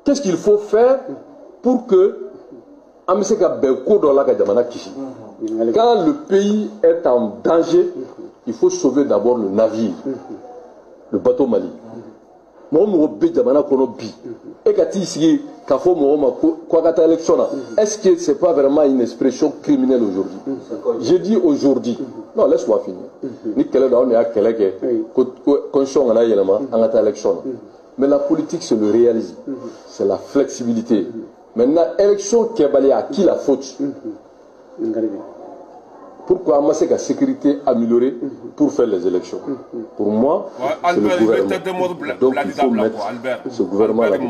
Qu'est-ce qu'il faut faire pour que an bɛ se ka bɛn ko dɔ la ka jamana kisi? Quand le pays est en danger, il faut sauver d'abord le navire, le bateau Mali. Mɔgɔ mɔgɔ bɛ jamana kɔnɔ bi, e ka t'i sigi k'a fɔ mɔgɔ ma ko a ka taa élection na, est-ce que c'est pas vraiment une expression criminelle aujourd'hui? J'ai dit aujourd'hui. Non, laisse-moi finir. Ni kɛlɛ don, anw de y'a kɛlɛ kɛ ko constitution kana yɛlɛma, an ka taa élection na. Mais la politique, c'est le réalisme, c'est la flexibilité. Maintenant, élection kɛbaliya, à qui la faute? Pourquoi an ma se ka sécurité améliorer pour faire les élections? Pour moi, c'est le gouvernement. Donc il faut mettre ce gouvernement-là de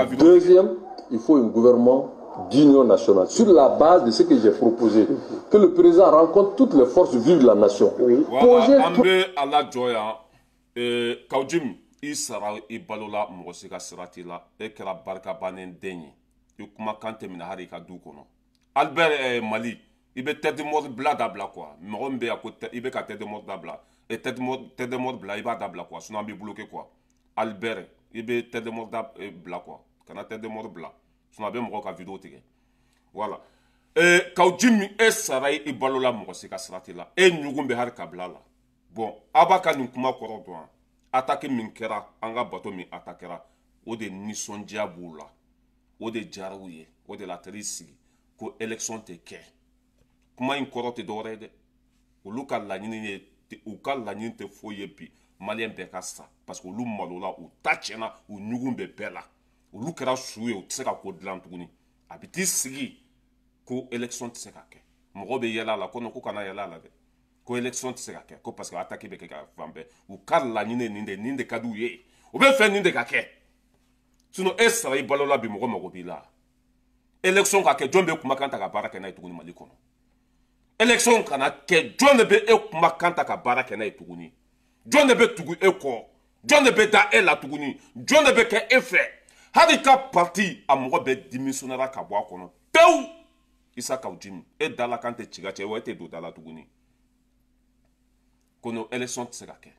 côté. Deuxième, il faut un gouvernement d'union nationale. Sur la base de ce que j'ai proposé, que le président rencontre toutes les forces vives de la nation. Voilà, an bɛ ala jɔ yan. Kaou Djim, i sara i balo la, mɔgɔ si ka sira t'i la. E kɛra barika bannen den ye, i kumakan tɛ minɛ hali i ka du kɔnɔ. Albert Mali, i bɛ tête de mort bila dabila quoi. Mɔgɔ min bɛ yan ko i bɛ ka tête de mort dabila, tête de mort bila, i b'a dabila quoi, sinon an b'i bloquer quoi. Albert, i bɛ tête de mort bila quoi, kana tête de mort bila, sinon a bɛ mɔgɔw ka vidéo tigɛ. Voilà. Kaou Djim, e sara i balo la, mɔgɔ si ka sira t'i la, e ɲugun bɛ hali kabila la. Bon, aw b'a ka nin kuma kɔrɔ dɔn. Attaque min kɛra an ka bateau min attaquera, o de nisɔndiya b'u la, o de diyara u ye, o de la a taar'i sigi ko élection tɛ kɛ. Kuma in kɔrɔ tɛ dɔwɛrɛ ye dɛ, olu ka laɲini ye, u ka laɲini tɛ foyi ye bi maliyɛn bɛɛ ka sa, parce que olu malola, u ta tiɲɛna, u ɲugun bɛ bɛɛ la, olu kɛra su ye, u tɛ se ka ko dilan tuguni. A bɛ t'i sigi ko élection tɛ se ka kɛ, mɔgɔ bɛ yɛlɛ a la ko non, ko kana yɛlɛ a la dɛ, ko élection tɛ se ka kɛ ko parce que attaque bɛ kɛ ka fan bɛɛ. U ka laɲini ye nin de, nin de ka di u ye, u bɛ fɛ nin de ka kɛ. Sinon e sara i balo la bi, mɔgɔ mago b'i la. Élection ka kɛ, jɔn bɛ kumakan ta ka baara kɛ n'a ye tuguni Mali kɔnɔ? Élection kana kɛ, jɔn de bɛ e kumakan ta ka baara kɛ n'a ye tuguni? Jɔn de bɛ tugu e kɔ? Jɔn de bɛ da e la tuguni? Jɔn de bɛ kɛ e fɛ? Hali ka parti a mɔgɔ bɛɛ démissionnera ka bɔ a kɔnɔ pewu. Issa Kaou Djim, e dala kan tɛ ci ka cɛ wa, e tɛ don da la tuguni. Kono élection tɛ se ka kɛ.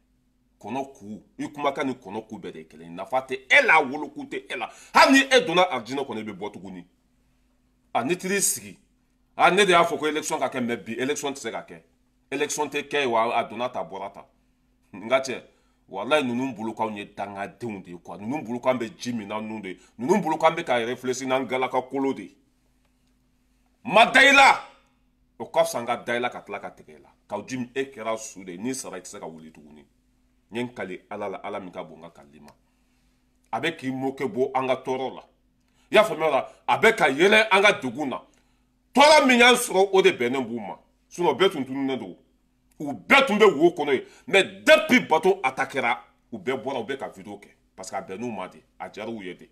Kɔnɔ ku, i kumakan ni kɔnɔ ku bɛɛ de ye kelen ye. Nafa tɛ e la, wolokun tɛ e la. Hali ni e donna arijinɛ kɔnɔ, i bɛ bɔ tuguni. A ni tiri sigi, a ne de y'a fɔ ko élection ka kɛ, mais bi élection tɛ se ka kɛ. Élection tɛ kɛ wa, a donna ta bɔra ta. N ka cɛ, walayi ninnu bolo k'anw ye dangadenw de ye quoi. Ninnu bolo k'an bɛ ji min na ninnu de ye. Ninnu bolo k'an bɛ ka réfléchir n'an galaka kolo de ye. Ma da i la, o ka fisa n ka da i la ka tila ka tigɛ i la. Kaou Djim, e kɛra su de ye, n'i sara i tɛ se ka wuli tuguni. N ye n kali Ala la, Ala min ka bon n ka kalili ma. A bɛ k'i moquer bɔ an ka tɔɔrɔ la. I y'a faamuya la, a bɛ ka yɛlɛ an ka degun na. Tɔɔrɔ min y'an sɔrɔ, o de bɛnnen b'u ma. Sinon bɛɛ tun tununnen don. U bɛɛ tun bɛ wo kɔnɔ yen. Mais depuis bateau attaquera, u bɛɛ bɔra, u bɛ ka vidéo kɛ. Parce que a bɛnn'u ma de, a diyara u ye de.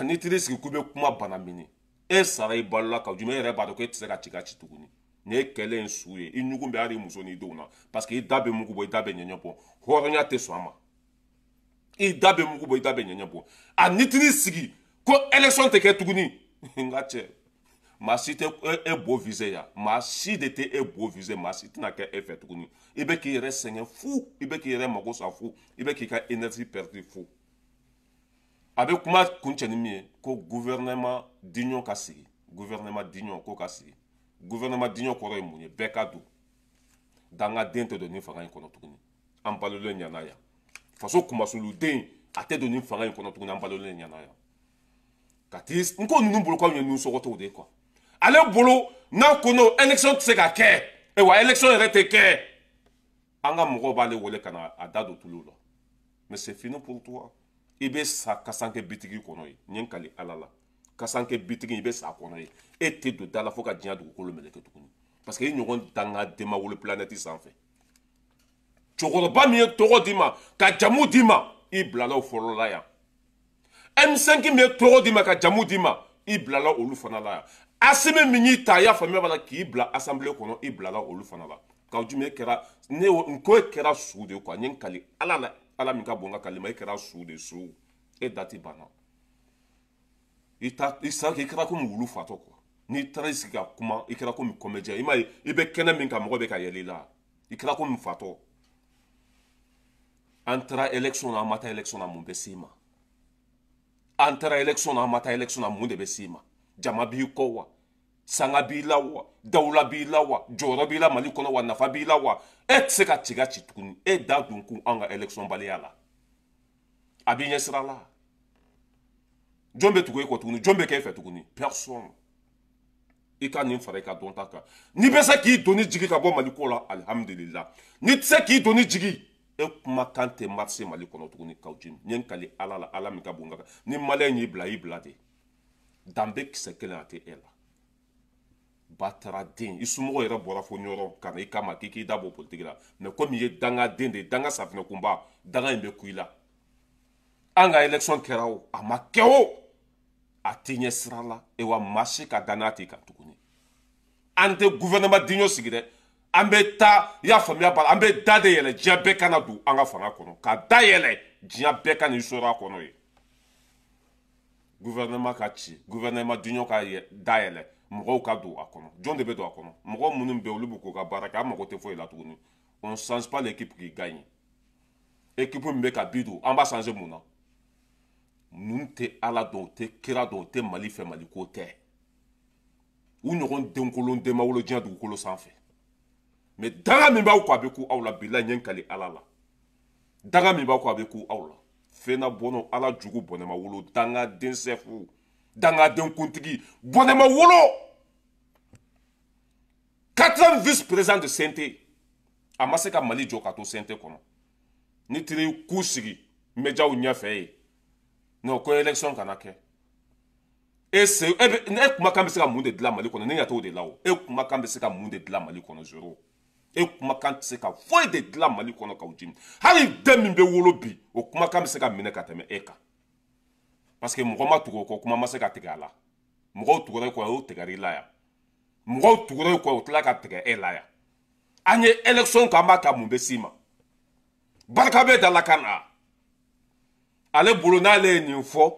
N'i taar'i sigi k'u bɛ kuma bana mini, e sara i balo la Kaou Djim, e yɛrɛ b'a dɔn k'e tɛ se ka ci ka ci tuguni. Nin ye kɛlɛ in su ye, i ɲugun bɛ hali i muso n'i denw na, parce que i da bɛ mugu bɔ, i da bɛ ɲɛɲɛ bɔ, hɔrɔnya tɛ sɔn a ma. I da bɛ mugu bɔ, i da bɛ ɲɛɲɛ bɔ. A n'i taar'i sigi ko élection tɛ kɛ tuguni, n ka cɛ, maa si tɛ e bo visé yan, maa si de tɛ e bo visé, maa si tɛna kɛ e fɛ tuguni. I bɛ k'i yɛrɛ sɛgɛn fu, i bɛ k'i yɛrɛ mago sa fu, i bɛ k'i ka énergie perdre fu. A bɛ kuma kuncɛ ni min ye, ko gouvernement d'union ka sigi, gouvernement d'union ko ka sigi. Gouvernement d'union kɔrɔ ye mun ye? Bɛɛ ka don. Dangaden tɛ don nin fanga in kɔnɔ tuguni. An balolen ɲana yan. Faso kunmasuluden a tɛ don nin fanga in kɔnɔ tuguni, an balolen ɲana yan. Ka t'i n ko ninnu bolo k'anw ye nusɔgɔtɔw de ye quoi. Ale bolo n'a ko non, élection tɛ se ka kɛ, wa élection yɛrɛ tɛ kɛ. An ka mɔgɔw b'ale wele ka na a da don tulu la. Mais c'est fini pour toi. I bɛ sa kasanke bitigi kɔnɔ ye, n ye n kali Ala la. Kasanke bitigi, i bɛ sa kɔnɔ ye. E tɛ don da la fo ka diɲɛ dugukolo meleke tuguni. Parce que i ɲɔgɔn dangaden ma wolo planète sanfɛ. Cɛkɔrɔba min ye tɔgɔ d'i ma ka jamu d'i ma, i bilala o fɔlɔ la yan. M5 min ye tɔgɔ d'i ma ka jamu d'i ma, i bilala olu fana la yan. Asimi min y'i ta, i y'a faamuya b'a la, k'i bila assemblée kɔnɔ, i bilala olu fana la. Kaou Djim, e kɛra ne n ko e kɛra su de ye quoi. N ye n kali Ala la, Ala min ka bon n ka kali ma, e kɛra su de su. E dati banna. I ta i sa i kɛra komi wulu fatɔ quoi. N'i taara i sigi ka kuma, i kɛra komi comédien. I m'a ye, i bɛ kɛnɛ min kan, mɔgɔ bɛ ka yɛlɛ i la. I kɛra komi fatɔ. An taara élection na, an ma taa élection na, mun bɛ s'i ma? An taara élection na, an ma taa élection na, mun de bɛ s'i ma? Jama b'i kɔ wa, sanga b'i la wa, dawula b'i la wa, jɔyɔrɔ b'i la Mali kɔnɔ wa, nafa b'i la wa? E tɛ se ka tiga ci tuguni. E da don kun an ka élection baliya la, a b'i ɲɛ sira la. Jɔn bɛ tugu e kɔ tuguni? Jɔn bɛ kɛ e fɛ tuguni? Personne. I ka nin fara i ka dɔnta kan. N'i bɛ se k'i doni jigi ka bɔ Mali ko la, alihamudulila. N'i tɛ se k'i doni jigi, e kumakan tɛ marcher Mali kɔnɔ tuguni. Kaou Djim, n ye n kali Ala la, Ala min ka bon ka kan, ni maliyɛn y'i bila, i bila de. Danbe kisɛ kelen a tɛ e la. Batara den, i somɔgɔw yɛrɛ bɔra fo Ɲɔrɔ ka na i kama k'i k'i da bɔ politiki la, mais komi i ye dangaden de ye, danga safinɛkunba, danga in bɛ ku i la. An ka élection kɛra o, a ma kɛ o, a tɛ ɲɛ sira la. E wa maa si ka danaya t'i kan tuguni. An tɛ gouvernement d'union sigi dɛ, an bɛ taa, i y'a faamuya b'a la, an bɛ da de yɛlɛ diɲɛ bɛɛ ka na don an ka fanga kɔnɔ, ka da yɛlɛ diɲɛ bɛɛ ka n'i sɔrɔ a kɔnɔ ye. Gouvernement ka ci, gouvernement d'union ka da yɛlɛ, mɔgɔw ka don a kɔnɔ. Jɔn de bɛ don a kɔnɔ? Mɔgɔ minnu bɛ olu bɛ k'u ka baara kɛ, an mago tɛ foyi la tuguni. On change pas l'équipe qui gagne. Équipe min bɛ ka bi don, an b'a changer mun na? Ninnu tɛ Ala dɔn, u tɛ kira dɔn, u tɛ Mali fɛ, Mali ko tɛ. U ɲɔgɔn denkolon den ma wolo diɲɛ dugukolo sanfɛ. Mais danga min b'aw kɔ, a bɛ ku aw la. Bilahi, n ye n kali Ala la, danga min b'aw kɔ, a bɛ ku aw la. Fɛnna bɔnɔ, Ala jugu bɔnɛ ma wolo, dangaden sɛfu, dangaden kuntigi bɔnɛ ma wolo. Quatrième vice-président de CNT, a ma se ka Mali jɔ ka to CNT kɔnɔ. Ni tiri k'u sigi médiaw ɲɛfɛ yen, non, ko élection kana kɛ. E se e bɛ e kumakan bɛ se ka mun de dilan Mali kɔnɔ? Ne ɲɛ t'o de la o. E kumakan bɛ se ka mun de dilan Mali kɔnɔ? Zéro. E kumakan tɛ se ka foyi de dilan Mali kɔnɔ. Kaou Djim, hali den min bɛ wolo bi, o kumakan bɛ se ka minɛ ka tɛmɛ e kan, parce que mɔgɔ ma tugu o kɔ, kuma ma se ka tigɛ a la. Mɔgɔw tugura e kɔ, o tigɛr'i la yan. Mɔgɔw tugura e kɔ, o tila ka tigɛ e la yan. An ye élection k'an b'a ta, mun bɛ s'i ma? Barika bɛ da la ka na ale bolo. N'ale ye nin fɔ,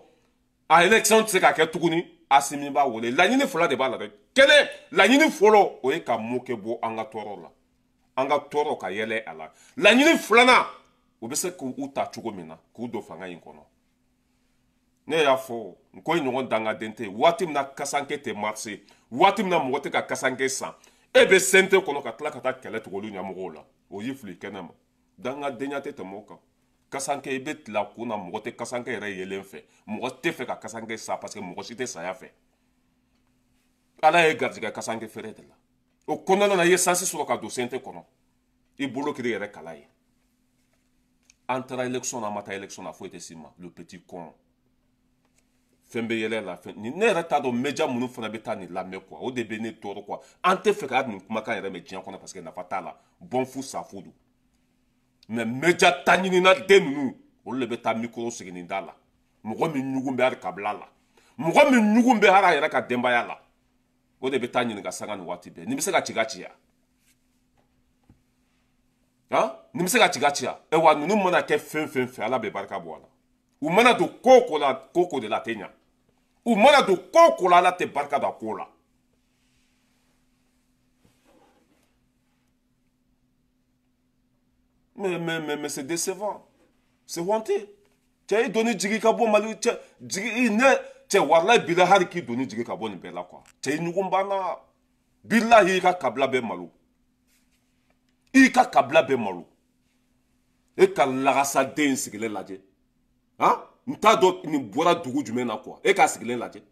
a élection tɛ se ka kɛ tuguni. Asimi b'a wele. Laɲini fila de b'a la dɛ. Kelen, laɲini fɔlɔ, o ye ka moke bɔ an ka tɔɔrɔ la, an ka tɔɔrɔ ka yɛlɛ a la. Laɲini filanan, o bɛ se k'u ta cogo min na k'u don fanga in kɔnɔ. Ne y'a fɔ n ko ye ɲɔgɔn dangaden tɛ yen. Waati min na kasanke tɛ marché, waati min na mɔgɔ tɛ ka kasanke san, e bɛ CNT kɔnɔ ka tila ka taa kɛlɛ tugu olu ɲɛmɔgɔw la, o y'i fili kɛnɛ ma. Dangadenya tɛ tɛmɛ o kan. Kasanke, i bɛ tila kun na, mɔgɔ tɛ kasanke yɛrɛ yelen fɛ, mɔgɔ tɛ fɛ ka kasanke sa, parce que mɔgɔ si tɛ saya fɛ. Ala ye garijɛgɛ kasanke feere de la. O kɔnɔna na, i ye sansi sɔrɔ ka don CNT kɔnɔ, i bolo kiri yɛrɛ kala ye. An taara élection na, an ma taa élection na, foyi tɛ s'i ma. Le petit con, fɛn bɛ yɛlɛ la. Fɛn ne yɛrɛ t'a dɔn, média minnu fana bɛ taa nin lamɛn quoi, o de bɛ ne tɔɔrɔ quoi. An tɛ fɛ ka nin kumakan yɛrɛ mɛn diɲɛ kɔnɔ, parce que nafa t'a la, bɔn fu sa fu don. Mais média ta ɲinina den ninnu, olu de bɛ taa micro sigi nin da la. Mɔgɔ min ɲugun bɛ hali kabila la, mɔgɔ min ɲugun bɛ hali a yɛrɛ ka denbaya la, o de bɛ taa ɲininka sanga ni waati bɛɛ. Nin bɛ se ka ci ka ci ya, han, nin bɛ se ka ci ka ci ya. Wa ninnu mana kɛ fɛn fɛn fɛ, Ala bɛ barika bɔ a la. U mana don ko o ko la, ko o ko de la, a tɛ ɲa. U mana don ko o ko la, Ala tɛ barika don a ko la. Mais c'est décevant. C'est honteux. Cɛ, i doni jigi ka bɔ Mali cɛ jigi ne cɛ, walayi bilahi, hali k'i doni jigi ka bɔ nin bɛɛ la quoi. Cɛ, i ɲugun banna. Bilahi, i ka kabila bɛɛ malo. I ka kabila bɛɛ malo. E ka lagasaden sigilen lajɛ. Han? N t'a dɔn nin bɔra dugu jumɛn na quoi. E k'a sigilen lajɛ.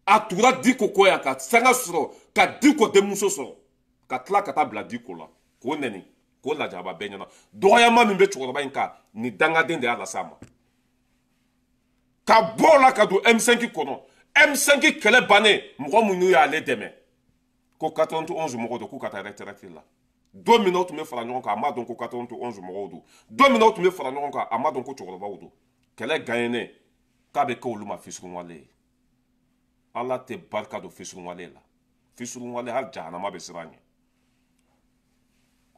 A tugura Diko kɔ yan ka sanga sɔrɔ, ka Diko denmuso sɔrɔ, ka tila ka taa bila Diko la, k'o nɛni, k'o lajaba bɛɛ ɲɛna. Dɔgɔyama min bɛ cɛkɔrɔba in kan, nin dangaden de y'a lase a ma. Ka bɔ o la ka don M5 kɔnɔ. M5 kɛlɛ bannen, mɔgɔ minnu y'ale dɛmɛ, ko 91 mɔgɔw don, k'u ka taa retraite la. Don min na u tun bɛ fara ɲɔgɔn kan, a m'a dɔn ko 91 mɔgɔw don. Don min na u tun bɛ fara ɲɔgɔn kan, a m'a dɔn ko cɛkɔrɔbaw don. Kɛlɛ gagnenen, k'a bɛ kɛ olu ma fisuruwale ye. Ala tɛ barika don fisuruwale la. Fisuruwale, hali jahanama bɛ siran ɲɛ.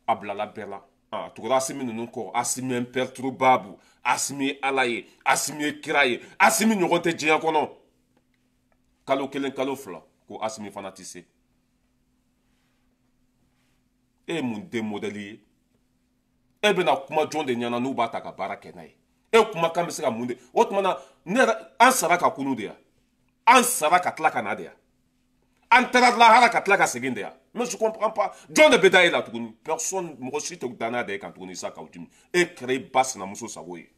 A bilala bɛɛ la. A tugura Asimi ninnu kɔ. Asimi imperturbable, Asimi ye Ala ye, Asimi ye kira ye, Asimi ɲɔgɔn tɛ diɲɛ kɔnɔ. Kalo kelen, kalo fila, ko Asimi fana tɛ se. E ye mun den modèle ye? E bɛna kuma jɔn de ɲɛna n'u b'a ta ka baara kɛ n'a ye? E kumakan bɛ se ka mun de? O tuma na, ne yɛrɛ, an sara ka kunu de yan. An sara ka tila ka na de yan. An taara lahara ka tila ka segin de yan. Mais je comprends pas. Jɔn de bɛ da e la tuguni? Personne, mɔgɔ si tɛ danaya da e kan tuguni Issa Kaou Djim. E kɛra i ba sinamuso sago ye.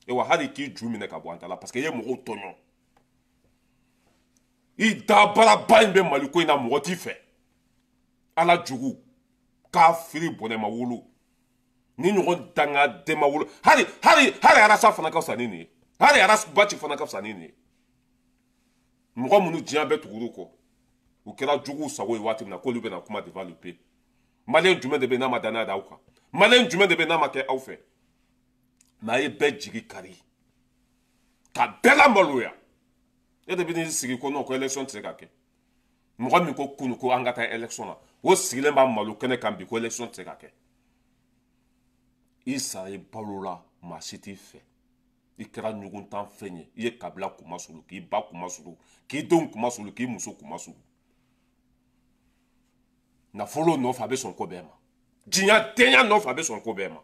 Ewa hali k'i ju minɛ ka bɔ an ta la parce que i ye mɔgɔw tɔɲɔ. I dabaraba in bɛ Mali ko in na mɔgɔ t'i fɛ. Ala jugu k'a firi bɔnɛ ma wolo. Ni ɲɔgɔn dangaden ma wolo. Hali hali hali Arasa fana ka fisa ni nin ye. Hali Arasa Baci fana ka fisa ni nin ye. Mɔgɔ minnu diɲɛ bɛɛ tugur'u kɔ. U kɛra juguw sago ye waati min na k'olu bɛna kuma devant le peuple. Malien jumɛn de bɛ n'a ma danaya da aw kan? Malien jumɛn de bɛ n'a ma kɛ aw fɛ? Mais a ye bɛɛ jigi kari. Ka bɛɛ lamaloya. E de bɛ n'i sigi ko non ko élection tɛ se ka kɛ. Mɔgɔ min ko kunu ko an ka taa élection na, o sigilen b'a malo kɛnɛ kan bi ko élection tɛ se ka kɛ. I sara i balo la, maa si t'i fɛ. I kɛra ɲuguntan fɛn ye. I ye kabila kunmasulu, k'i ba kunmasulu, k'i denw kunmasulu, k'i muso kunmasulu. Nafolo nɔfɛ a bɛ sɔn ko bɛɛ ma. Diɲɛ denya nɔfɛ a bɛ sɔn ko bɛɛ ma.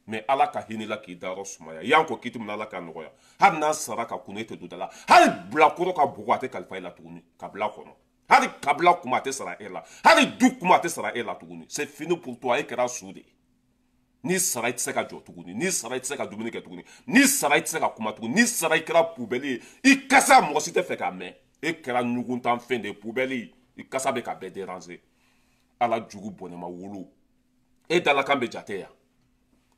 Mais Ala ka hinɛ la k'i dayɔrɔ sumaya. Y'an ko kiti min na Ala k'a nɔgɔya. Hali n'a sara ka kun e tɛ don da la. Hali bilakoro ka bɔgɔ a tɛ kalifa e la tuguni kabila kɔnɔ. Hali kabila kuma a tɛ sara e la. Hali du kuma a tɛ sara e la tuguni. C'est fini pour toi, e kɛra su de ye. N'i sara i tɛ se ka jɔ tuguni. N'i sara i tɛ se ka dumuni kɛ tuguni. N'i sara i tɛ se ka kuma tuguni. N'i sara i kɛra poubelle ye. I kasa mɔgɔ si tɛ fɛ k'a mɛn. E kɛra ɲuguntan fɛn de ye, poubelle. I kasa bɛ ka bɛɛ déranger. Ala jugu bɔnɛ ma wolo. E dalakan bɛ jate yan.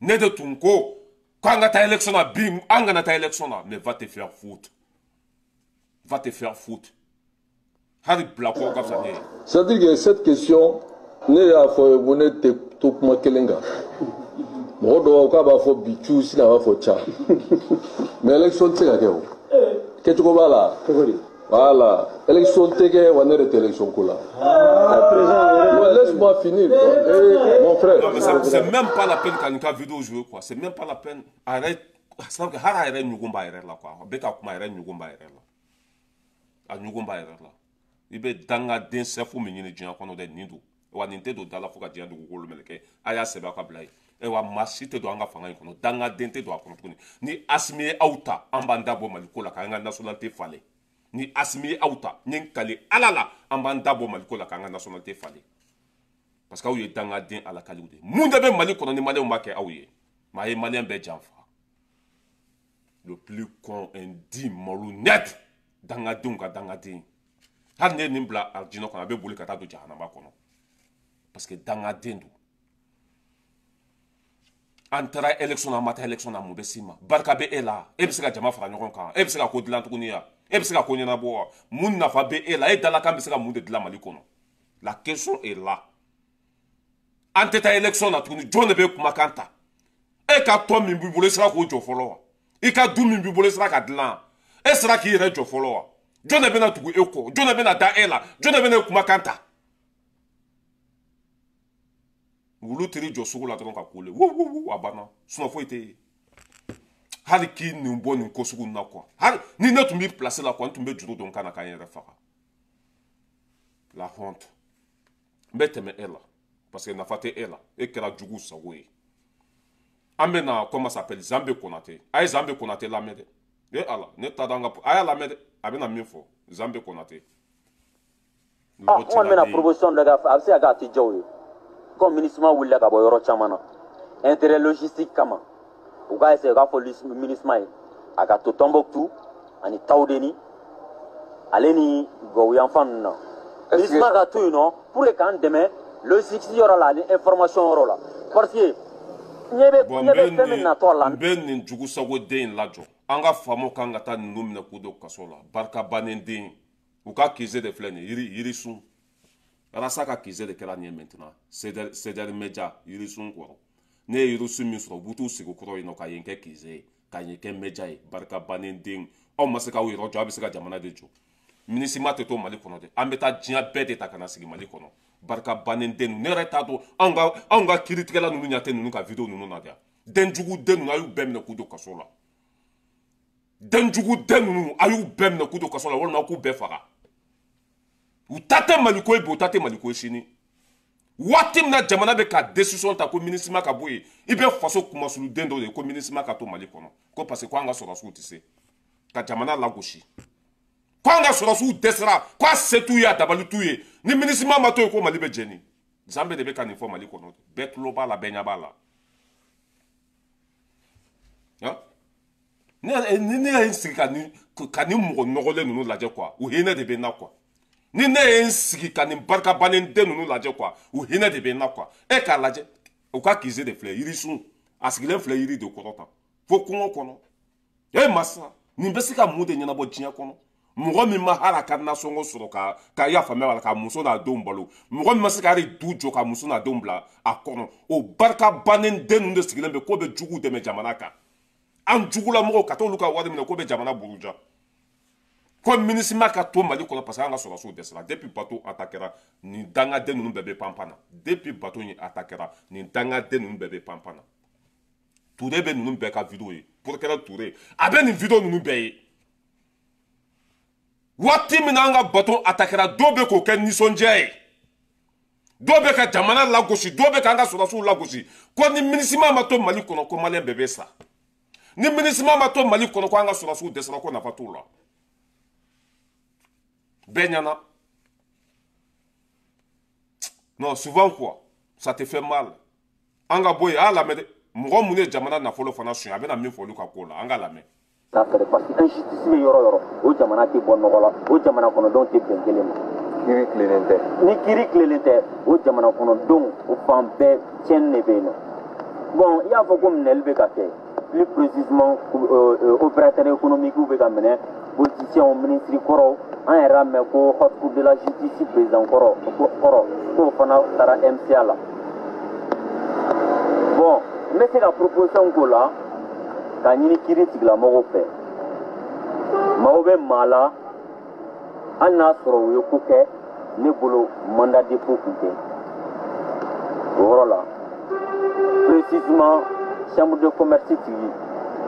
Ne de tun ko k'an ka taa élection na bi, an kana taa élection na. Mais va te faire foutre. Va te faire foutre. Hali bilakoro ka fisa ne ye. C'est-à-dire que cette question, ne y'a fɔ ye ko ne tɛ to kuma kelen kan. Mɔgɔ dɔw k'a b'a fɔ bi cu sini a b'a fɔ ca. Mais élection tɛ se ka kɛ o. Kɛcogo b'a la. Cogo di? Voilà. Élection tɛ kɛ wa ne yɛrɛ tɛ élection ko la. Président. Laisse-moi finir. Eh, mon frère. Non, mais c'est même pas la peine ka nin ka vidéo jouer quoi. C'est même pas la peine. Arrête. C'est que hali a yɛrɛ ɲugun b'a yɛrɛ la quoi. A bɛ ka kuma a yɛrɛ ɲugun b'a yɛrɛ la. A ɲugun b'a yɛrɛ la. I bɛ dangaden sɛfu min ɲini diɲɛ kɔnɔ dɛ, nin don. Wa nin tɛ don da la fo ka diɲɛ dugukolo meleke. A y'a sɛbɛn aw ka bila yen. Ayiwa maa si tɛ don an ka fanga in kɔnɔ. Dangaden tɛ don a kɔnɔ tuguni. Ni Asimi ye aw ta, an b'an da bɔ Mali ko la k'an ka nationalité falen. Ni Asimi ye aw ta, n ye n kali Ala la, an b'an da bɔ Mali ko la k'an ka nationalité falen. Parce que aw ye dangaden alakaliw de ye. Mun de bɛ Mali kɔnɔ ni Maliyɛnw b'a kɛ aw ye? Maa ye Maliyɛn bɛɛ janfa. Le plus con, indigne, malhonnête, dangadenw ka dangaden. Hali ne ye nin bila arijinɛ kɔnɔ, a bɛ boli ka taa don jahanama kɔnɔ. Parce que dangaden don. An taara élection na, an ma taa élection na, mun bɛ s'i ma? Barika bɛ e la, e bɛ se ka jama fara ɲɔgɔn kan, e bɛ se ka ko dilan tuguni ya, e bɛ se ka ko ɲɛnabɔ wa? Mun nafa bɛ e la? E dalakan bɛ se ka mun de dilan Mali kɔnɔ? La question est là. An tɛ taa élection na tuguni, jɔn de bɛ kumakan ta? E ka tɔn min b'i bolo, i sera k'o jɔ fɔlɔ wa? I ka du min b'i bolo, i sera ka dilan? E sera k'i yɛrɛ jɔ fɔlɔ wa? Jɔn de bɛna tugu e kɔ? Jɔn de bɛna da e la? Jɔn de bɛna e kumakan ta? Wulu teri jɔ sugu la dɔrɔn ka kule wu wu wu, a banna. Sinon foyi tɛ yen. Hali k'i nin bɔ nin ko sugu na quoi. Hali ni ne tun b'i place la quoi, n tun bɛ juru don n kan na k'an yɛrɛ faga. La honte. N bɛ tɛmɛ e la parce que nafa tɛ e la. E kɛra jugu sago ye. An bɛ na, comment ça s'appelle, Zanbe Konate. A ye Zanbe Konate lamɛn dɛ. E Ala, ne t'a dɔn an ka, a y'a lamɛn dɛ. A bɛna min fɔ Zanbe Konate. Ah, n kɔni bɛna proposition dɔ kɛ, a bɛ se ka kɛ a tɛ diya o ye. Comme MINUSMA wulila ka bɔ yɔrɔ caman na intérêt logistique kama, u k'a essayer u k'a fɔ MINUSMA ye a ka to Tombouctou ani Tawudeni ale ni Gawo yanfan ninnu na. MINUSMA ka to yen nɔ pour que k'an dɛmɛ logistique yɔrɔ la ani information yɔrɔ la, parce que ɲɛ bɛ ɲɛ bɛ fɛn min natɔ la. N bɛ nin jugusago den in lajɔ. An ka faamaw kan ka taa ninnu minɛ k'u don kaso la. Barika bannen den, u ka kize de filɛ nin ye, yiri yirisun. Arasa ka kize de kɛra nin ye maintenant. CDR Media yirisun kɔrɔ. Ne ye yirisun min sɔrɔ, u b'u t'u sigi kɔrɔ yen nɔ ka yen kɛ kize ye, ka yen kɛ media ye. Barika bannen den, aw ma se k'aw yɛrɛ jɔ, aw bɛ se ka jamana de jɔ? MINUSMA tɛ to Mali kɔnɔ dɛ. An bɛ taa diɲɛ bɛɛ de ta ka na sigi Mali kɔnɔ. Barika bannen den, ne yɛrɛ t'a dɔn anw ka kiiritigɛla ninnu ɲɛ tɛ ninnu ka vidéo ninnu na dɛ. Denjugu den ninnu, a y'u bɛɛ minɛ k'u don kaso la. Denjugu den ninnu, a y'u bɛɛ minɛ k'u don kaso la, walima k'u bɛɛ faga. U ta tɛ Maliko ye bi, u ta tɛ Maliko ye sini. Waati min na jamana bɛ ka décision ta ko MINUSMA ka bɔ yen, i bɛ faso kumasuluden dɔw de ye ko MINUSMA ka to Mali kɔnɔ, ko parce que ko an ka sɔrɔdasiw tɛ se ka jamana lagosi. Ko an ka sɔrɔsiw dɛsɛra, k'a se t'u ye, a dabali t'u ye, ni MINUSMA ma to yen ko Mali bɛ jeni. Zanbe de bɛ ka nin fɔ Mali kɔnɔ, bɛɛ tulo b'a la, bɛɛ ɲɛ b'a la. Ni ne ye n sigi ka nin mɔgɔ nɔgɔlen ninnu lajɛ quoi, u hinɛ de bɛ n na quoi. Ni ne ye n sigi ka nin barikabannen den ninnu lajɛ quoi, u hinɛ de bɛ n na quoi. E k'a lajɛ, u ka kize de filɛ, yirisun a sigilen filɛ yiri de kɔrɔ tan fo kungo kɔnɔ. E masa, nin bɛ se ka mun de ɲɛnabɔ diɲɛ kɔnɔ? Mɔgɔ min ma hali a ka nasɔngɔ sɔrɔ ka y'a faamuya la ka muso n'a denw balo, mɔgɔ min ma se ka hali du jɔ ka muso n'a denw bila a kɔnɔ, o barikabannen den ninnu de sigilen bɛ k'o bɛ jugu dɛmɛ jamana kan. An jugulamɔgɔw ka t'olu ka wari minɛ k'o bɛ jamana buruja. Ko MINUSMA ka to Mali kɔnɔ parce que an ka sɔrɔsiw dɛsɛra. Depuis bateau attaquera, nin dangaden ninnu bɛɛ bɛ panpan na. Depuis bateau in attaquera, nin dangaden ninnu bɛɛ bɛ panpan na. Touré bɛ ninnu bɛɛ ka vidéo ye. Procureur Touré a bɛ nin vidéo ninnu bɛɛ ye. Waati min na an ka bateau attaquera, dɔw bɛ k'o kɛ nisɔndiya ye, dɔw bɛ ka jamana lagosi, dɔw bɛ k'an ka sɔrɔsiw lagosi. Ko ni MINUSMA ma to Mali kɔnɔ ko maliyɛn bɛɛ bɛ sa. Ni MINUSMA ma to Mali kɔnɔ ko an ka sɔrɔsiw dɛsɛra, ko nafa t'u la. Bɛɛ ɲɛna. Non, souvent quoi, ça te fait mal. An ka bɔ yen, a y'a lamɛn dɛ. Mɔgɔ mun ye jamana nafolo fana suɲɛ, a bɛna min fɔ olu ka ko la, an ka lamɛn. Ta fɛrɛ parce que injustice bɛ yɔrɔ yɔrɔ, o jamana tɛ bɔ nɔgɔ la, o jamana kɔnɔdenw tɛ bɛn kelen ma. Kiiri tilennen tɛ. Ni kiiri tilennen tɛ, o jamana kɔnɔdenw o fan bɛɛ tiɲɛni de bɛ yen nɔ. Bon, i y'a fɔ ko minɛli bɛ ka kɛ, plus précisément opérateur économique bɛ ka minɛ, politiciens, ministres kɔrɔw. An yɛrɛ y'a mɛn ko haute cour de la justice président kɔrɔ k'o fana taara MCA la. Bon, n bɛ se ka proposition k'o la k'a ɲini kiiri tigilamɔgɔw fɛ. Maaw bɛ maa la, hali n'a sɔrɔ u ye ko kɛ, ne bolo mandat dépôt tun tɛ o yɔrɔ la. Précisément chambre de commerce tigi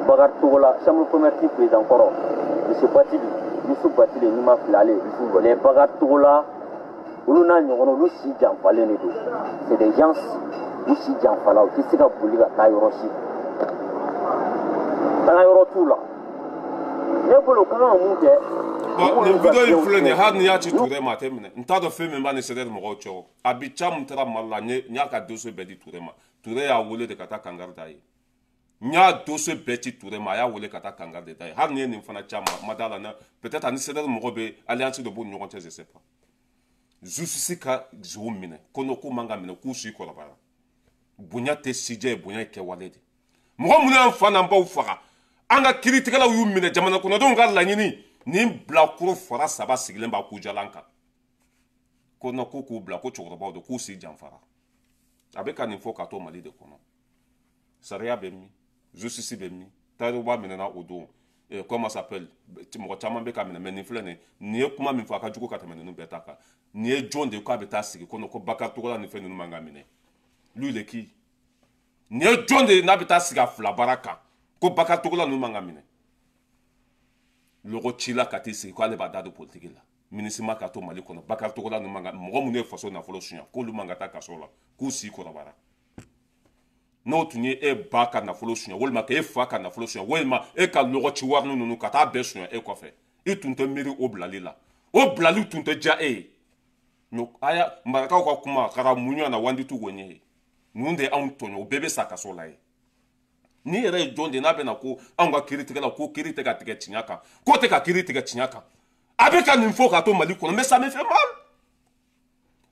Bakari Togola, chambre de commerce président kɔrɔ monsieur Batili, Youssouf Batili, n'i ma fili ale, les Bakari Togola, olu n'a ɲɔgɔnna, olu si janfalen de don. C'est des gens u si janfala, u tɛ se ka boli ka taa yɔrɔ si, taga yɔrɔ t'u la. Ne bolo ka kan ka mun kɛ? Bon, nin vidéo in filɛ nin ye, hali n'i y'a ci Touré ma, a tɛ minɛ. N t'a dɔn fɛn min b'a ni CDR mɔgɔw cɛ o. Abi Thiam taara Mali la, n y'a ka dossier bɛɛ di Touré ma. Touré y'a wele de ka taa kangari d'a ye. N y'a dossier bɛɛ ci Touré ma, a y'a wele ka taa kangari de d'a ye. Hali n'i ye nin fana ci a ma, ma d'a la, peut-être ani CDR mɔgɔw bɛ alliance dɔ b'u ni ɲɔgɔn cɛ, je sais pas. Justice ka zo minɛ, ko non, k'u man ka minɛ, k'u si kɔrɔbayara. Bonya tɛ sijɛ ye, bonya ye kɛwale de. Mɔgɔ minnu y'an fa n'an baw faga, an ka kiiritigɛlaw y'u minɛ, jamana kɔnɔdenw ka laɲini, nin bilakoro fara saba sigilen b'a kujalan kan. Ko non, ko k'u bila, ko cɛkɔrɔbaw don, k'u si janfara. A bɛ ka nin fɔ ka to Mali de kɔnɔ. Sariya bɛ min, justice bɛ min, Tayiruba minɛna o don, comment s'appelle, mɔgɔ caman bɛ ka minɛ, mais nin filɛ nin ye, nin ye kuma min fɔ a ka jugu ka tɛmɛ ninnu bɛɛ ta kan. Nin ye jɔn de ye k'a bɛ taa sigi ko non, ko Bakari Togola ni fɛn ninnu man ka minɛ. Lui il est qui? Nin ye jɔn de ye n'a bɛ taa sigi a fila baara kan ko Bakari Togola ninnu man ka minɛ? Lɔgɔ cila ka t'i sigi k'ale b'a da don politique la. MINUSMA ka to Mali kɔnɔ, Bakari Togola ninnu man ka, mɔgɔ minnu ye faso nafolo suɲɛ k'olu man ka taa kaso la, k'u si kɔrɔbayara. N'o tun ye e ba ka nafolo suɲɛ, walima k'e fa ka nafolo suɲɛ, walima e ka lɔgɔ ci wari ninnu ka taa bɛɛ suɲɛ e kɔfɛ, i tun tɛ miiri o bilali la, o bilali tun tɛ diya e ye. Mais aya marakaw ka kuma kara muɲu na wandi t'u ko ɲɛ ye. Ninnu de ye anw tɔɲɔ, o bɛɛ bɛ sa kaso la ye. Ni yɛrɛ ye jɔn de ye n'a bɛna ko anw ka kiiritigɛlaw ko kiiri tɛ ka tigɛ tiɲɛ kan, ko tɛ ka kiiri tigɛ tiɲɛ kan. A bɛ ka nin fɔ ka to Mali kɔnɔ, mais ça me fait mal.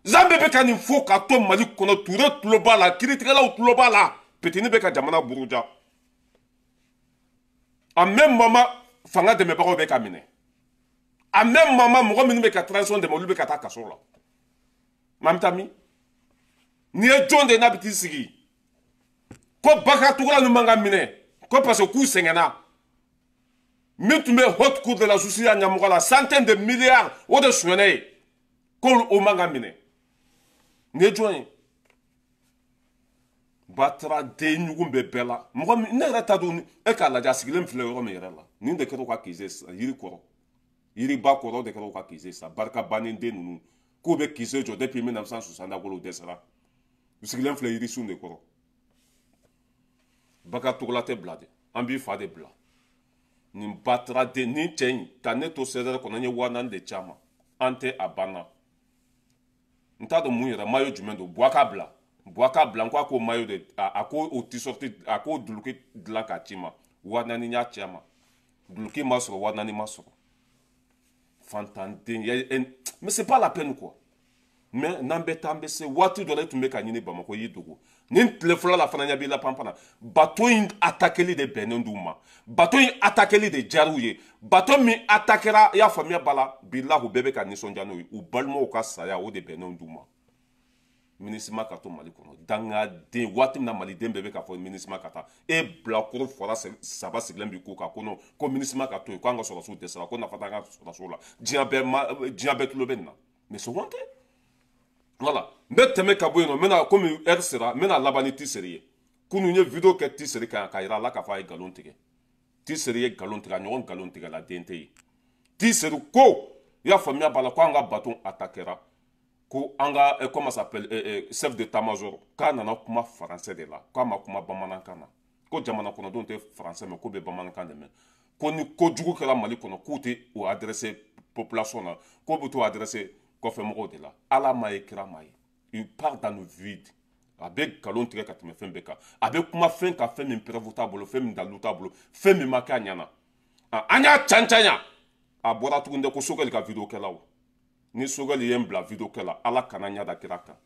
Zanbe bɛ ka nin fɔ ka to Mali kɔnɔ, Touré tulo b'a la, kiiritigɛlaw tulo b'a la, Petini bɛ ka jamana buruja. En même moment, fanga dɛmɛbagaw bɛ ka minɛ. En même moment, mɔgɔ minnu bɛ ka transition dɛmɛ, olu bɛ ka taa kaso la. Maa bɛ taa min? Nin ye jɔn de ye n'a bɛ t'i sigi ko Bakari Togola ninnu man ka minɛ, ko parce que k'u sɛgɛnna. Min tun bɛ haute cour de la justice ɲɛmɔgɔ la, centaine de milliards o de sonyɛna ye, ko o man ka minɛ. Nin ye jɔn ye? Batara den ɲugun bɛ bɛɛ la. Mɔgɔ min ne yɛrɛ ta don, e k'a lajɛ a sigilen filɛ yɔrɔ min yɛrɛ la, nin de kɛra u ka kize sisan, yiri kɔrɔ, yiriba kɔrɔ de kɛra u ka kize sisan. Barika bannen den ninnu k'u bɛ kize jɔ depuis 1960 u dɛsɛra, u sigilen filɛ yirisun de kɔrɔ. Bakari Togola tɛ bila dɛ, an b'i fa de bila. Nin bataraden nin cɛ in ka ne to CDR kɔnɔ n ye 4000 de ci a ma. An tɛ a banna. N t'a dɔn mun yɛrɛ maillot jumɛn don. Buwa k'a bila. Buwa k'a bila n ko a k'o maillot de a ko o t-shirt a k'o duloki dilan k'a ci ma. 4000 y'a ci a ma. Duloki ma sɔrɔ 4000 ma sɔrɔ. Fantanden mais c'est pas la peine quoi. Mais n'an bɛ taa an bɛ se waati dɔ la e tun bɛ ka ɲini Bamakɔ y'i dogo. Nin tile fɔlɔ la fana ɲɛ b'i la panpan na. Bateau in attaqueli de bɛnnen d'u ma. Bateau in attaqueli de diyar'u ye. Bateau min attaquera i y'a faamuya ba la bilahi u bɛɛ bɛ ka nisɔndiya n'o ye. U balimaw ka saya o de bɛnnen d'u ma. MINUSMA ka to Mali kɔnɔ. Dangaden waati min na Maliden bɛɛ bɛ k'a fɔ MINUSMA ka taa. E bilakoro fɔra saba sigilen b'i ko kan ko non ko MINUSMA ka to yen ko an ka sɔrɔdasiw dɛsɛra ko nafa t'an ka sɔrɔdasiw la. Diɲɛ bɛɛ tulo bɛ nin na. Mais c'est honteux. Voilà. N bɛ tɛmɛ ka bɔ yen nɔ n bɛna komi heure sera n bɛna laban ni Tiseri ye. Kunun n ye vidéo kɛ Tiseri kan k'a yira a la k'a fɔ a ye nkalon tigɛ. Tiseri ye nkalon tigɛ a ɲɔgɔn nkalon tigɛla den tɛ yen. Tiseri ko i y'a faamuya b'a la ko an ka bateau attaquera. Ko an ka comment ça s'appelle chef d'état-major k'a nana kuma français de la k'a ma kuma bamanankan na. Ko jamana kɔnɔdenw tɛ français mɛn k'u bɛ bamanankan de mɛn. Ko ni kojugu kɛra Mali kɔnɔ k'u tɛ o adressé population na k'u bɛ t'o adressé kɔfɛ mɔgɔw de la. Ala ma ye kira ma ye. Il part dans le vide. A bɛ nkalon tigɛ ka tɛmɛ fɛn bɛɛ kan. A bɛ kuma fɛn kan fɛn min preuve t'a bolo fɛn min dalilu t'a bolo fɛn min ma kɛ a ɲɛna. An y'a can. A bɔra tuguni dɛ ko Sogɛli ka vidéo kɛlaw. Ni Sogɛli ye n bila vidéo kɛ la Ala kana ɲɛ da kira kan.